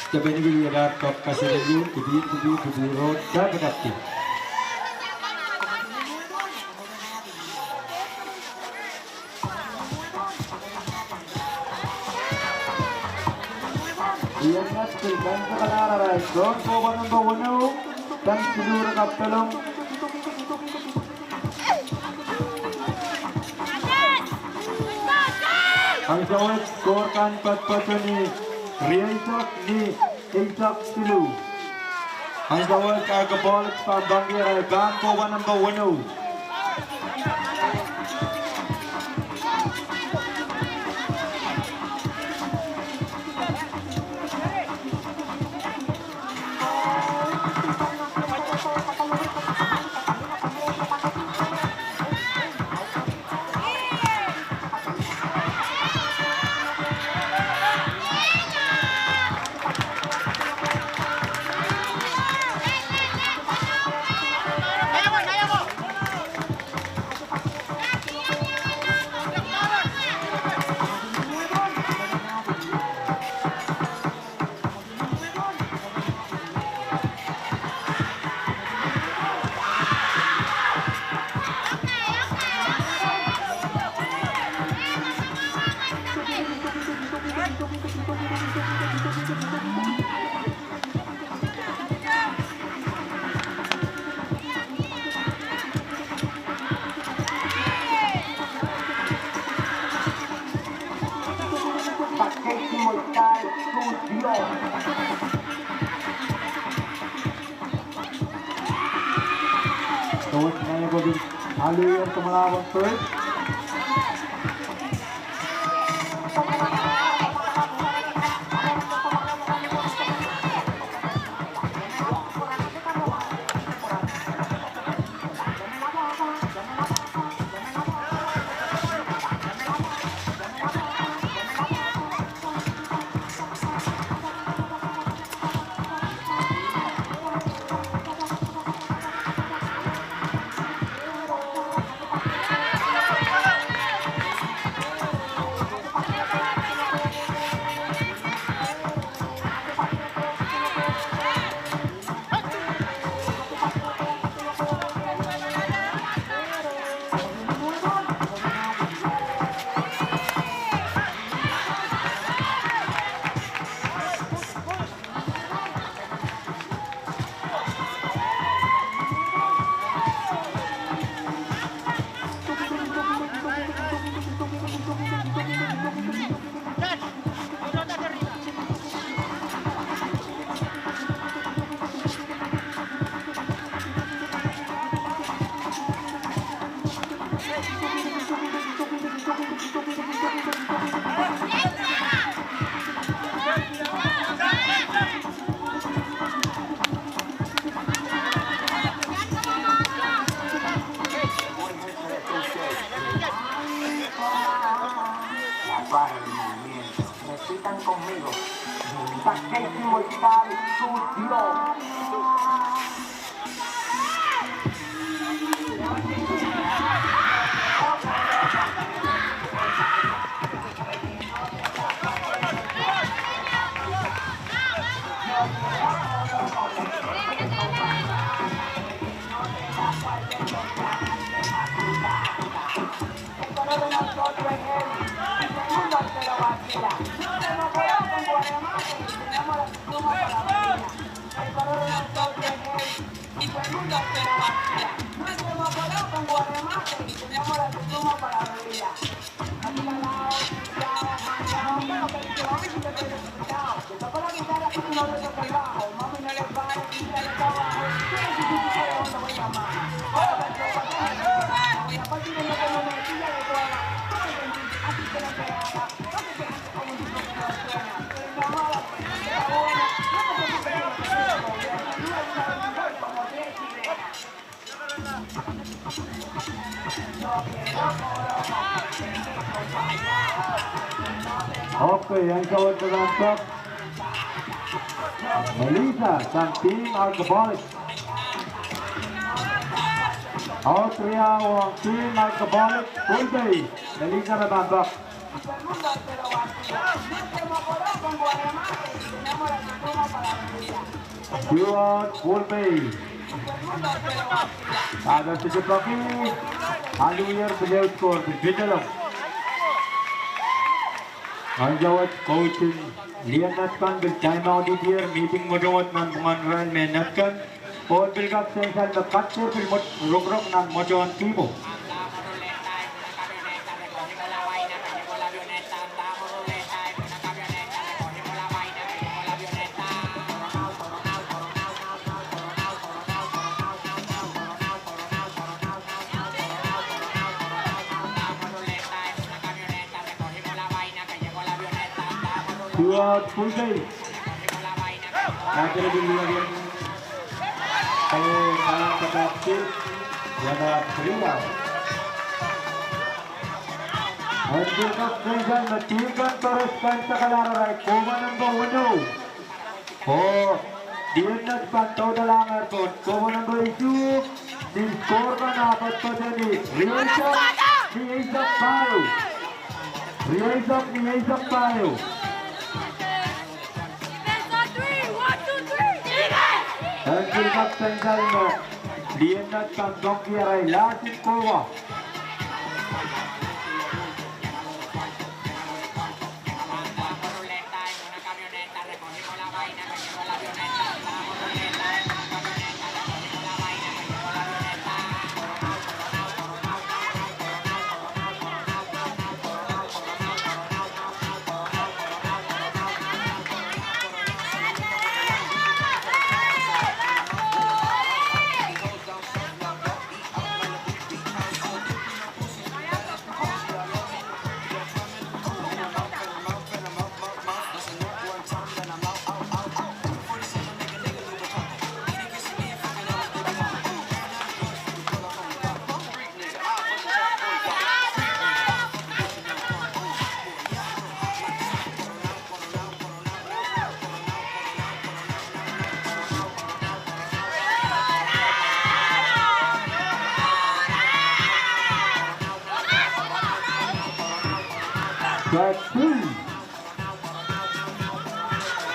Stephen William Darkok, Kasile Yun, Kibir, Kibir, Kibir Road, Darkadapti. Ian Naskil, Bansa Kalarar, Zone Koba number one, Bank Silur Kaptalam. Ansou wet score kan patpatohng ni rieisek ni eisek siluh. Ansou wet ahi kapohl pahn pangkihong Bank Koba number one. Alu ier kamala waktu. Repitan conmigo. Saquéis y mostrad su Dios. Okay, ansou wet me pahn pwek. Melissa sang Team Alcoholic. Audrey ong Team Alcoholic, Pohnpei. Melissa me pahn pwek. Stuart Pohnpei. Ada sike peki, alu ier pil ehu score, pil pitelong. Ansou wet coach en Lien Netkan pil time out ier, meeting mwotomwot nanpwungen irail mehn Netkan. Oh pil kak sensal me cut dehr pil mwo rokorok nan mwoton keyboard. Stuart Pohnpei. Athletic Union. Kale, kale, kale, kale, kale. Ansou kan, ansou kan, me team kan koaros pahn sakalahr arail kohwa nempe weneu. Oh Lien Netkan pahn doudalahr pohn kohwa nempe isuh, ni score kan ahpw patohdo ni rieisek, ni eisek pahieu. Rieisek, ni eisek pahieu. Ansou kan, ansou kan, me Lien Netkan pahn pwekih arail last kohwa. Strike three.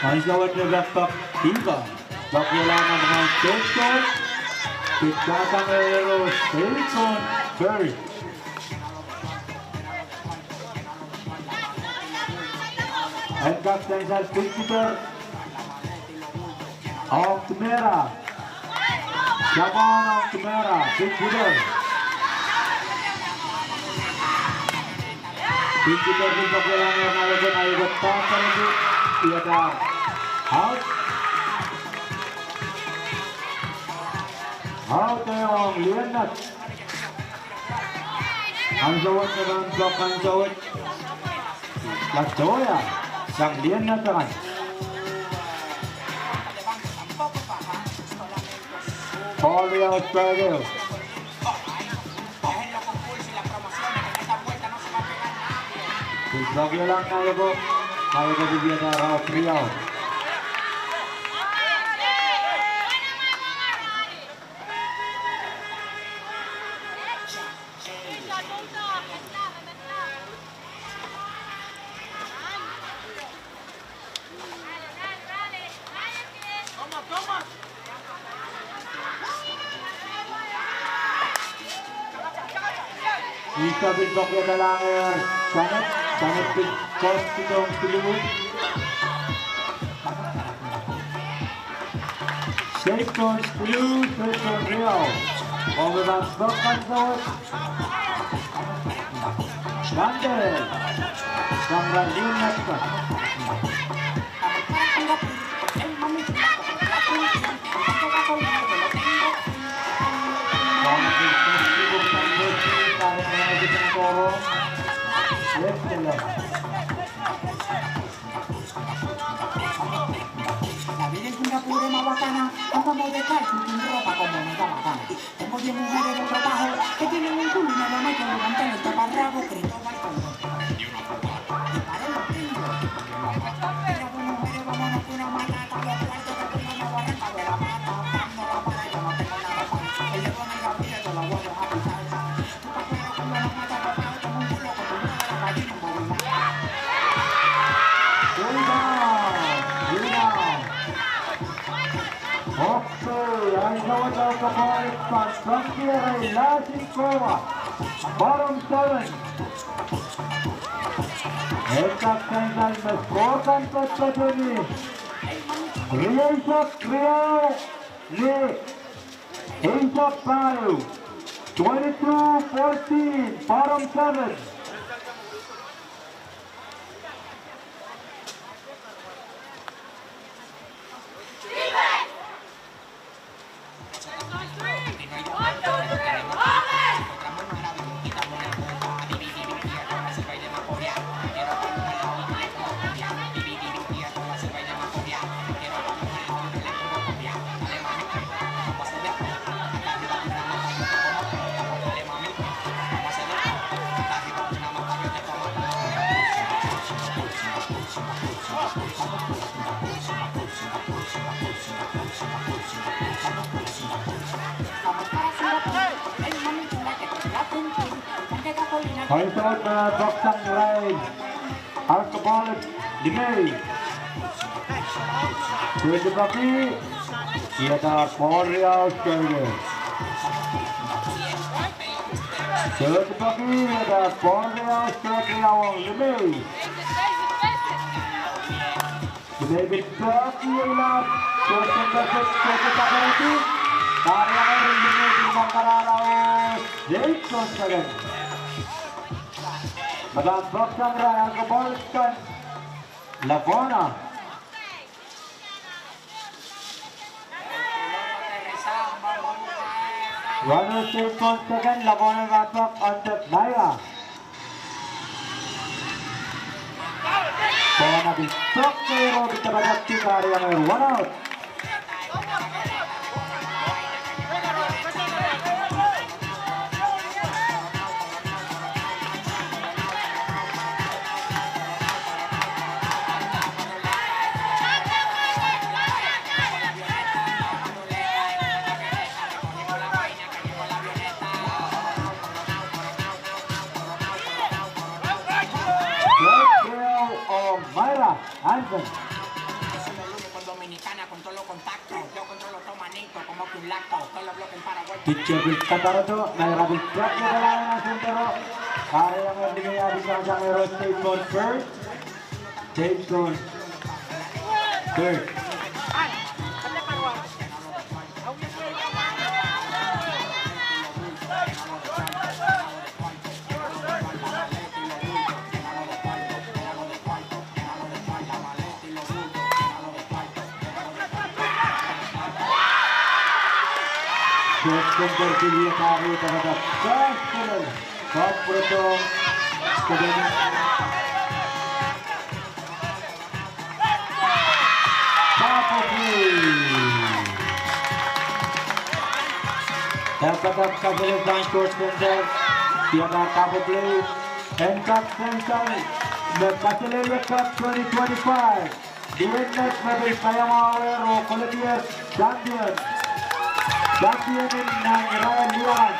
Ansou wet me pek pek ika. Pek iang nan State Court. Pitsang ero State Court. Very. En kak sansal pitch hitter. Ong Timera. Shaban ong Timera. Pitch hitter. Pitch hitter pil pek iang nan local, nan local, pahn penalty. Iet out. Out ong Lienot. Ansou wet me pahn pek ansou wet. Latoya sang Lienot akan. Ball riau, strike ehu. Pil pek iang nan local, nan local pil iang nan riau. Isa pil pek iang nan local, Janet, Janet pil pek iang nan local. State Court siluh, State Court riau. Ong me pahn pek ansou wet. Randel. Sang Randel next. Rebound, rebound. Okay, ansou wet Alcoholics pahn pek iang last score. Bottom seven. Eisek sansal me score kan patohwan. Rieisek riau ni eisek pahieu. Twenty-two fourteen, bottom seven. Ansou wet me pahn pek sang irail Alcoholics limei. Sehte peki, iadahr ball riau, strike ehu. Sehte peki, iadahr ball riau, strike riau ong limei. Limei pil peki iei lap, sehte peki, sehte peki. Kariangehr limei pil mangkararao, State Court second. Me pahn pek sang irail Alcoholics kan, Lavona. Runners State Court second, Lavona me pahn pek on the Naira. Lavona pil pek, ero pil dapadahkti, kariangehr one out. Hansen. Pitcher pil kadarodo, ma ira pil tap ieu Hansen tero. Kahrehiong ni me ia di sang sang ero State Board third. State Board third. Short fielder pil ie kahrehiong takatak. First fielder. Top proto. Top of the. Takatak kaselel sang short fielder. Iei top of the. En kak sang sang me Kaselehlie Cup twenty twenty-five. Duwen met me pil paiamwahu oh koledier champion. Champion en nan irail liakan.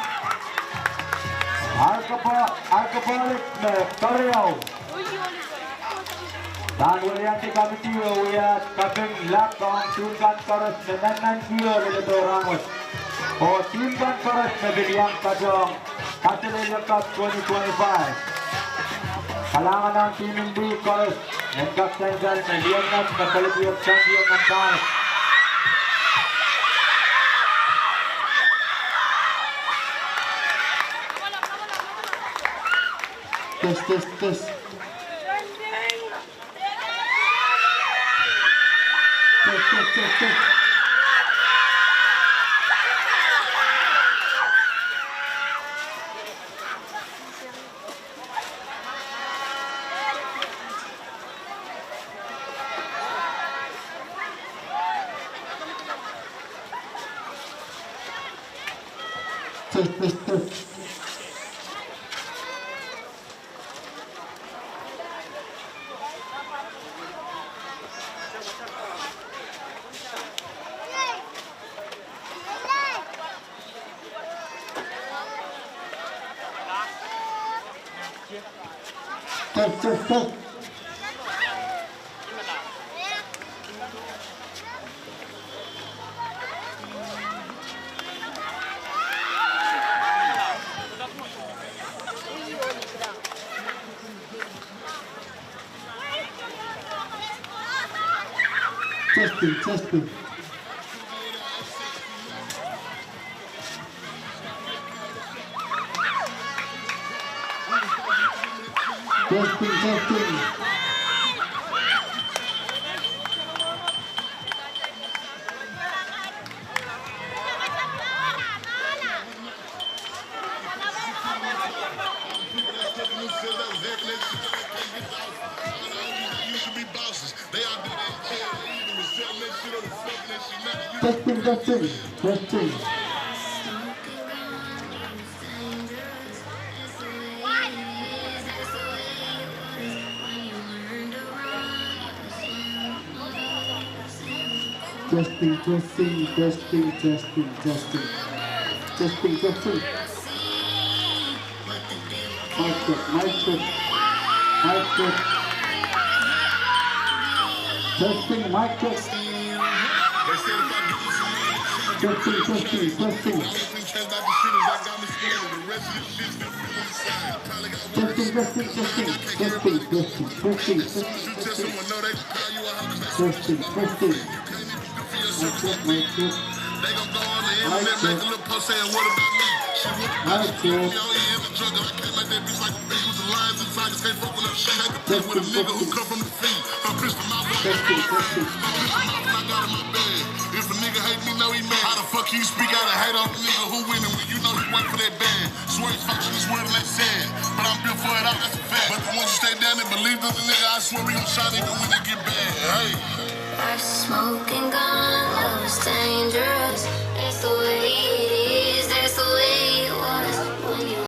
Alkapa-, alkapwal me keriau. Nan weliandi committee oh wia kaping lap ong suhn kan koaros me nannankiho leledo rahnwet. Oh suhn kan koaros me pil iang patohng Kaselehlie Cup twenty twenty-five. Kalahngan ong team en lih koaros, en kak sansal me liengan me koledier champion nan pahn. Test, test, test. Test, test, test, test. Test, test, test. Test, test, test. Testing, testing. Testing, testing. Testing, testing, testing. Testing, testing, testing, testing, testing. Testing, testing. Mic check, mic check. Mic check. Testing, mic check. Testing, testing, testing. Testing, testing, testing. Testing, testing, testing, testing, testing. Testing, testing. Mic check, mic check. Mic check. Mic check. Testing, testing. Testing, testing.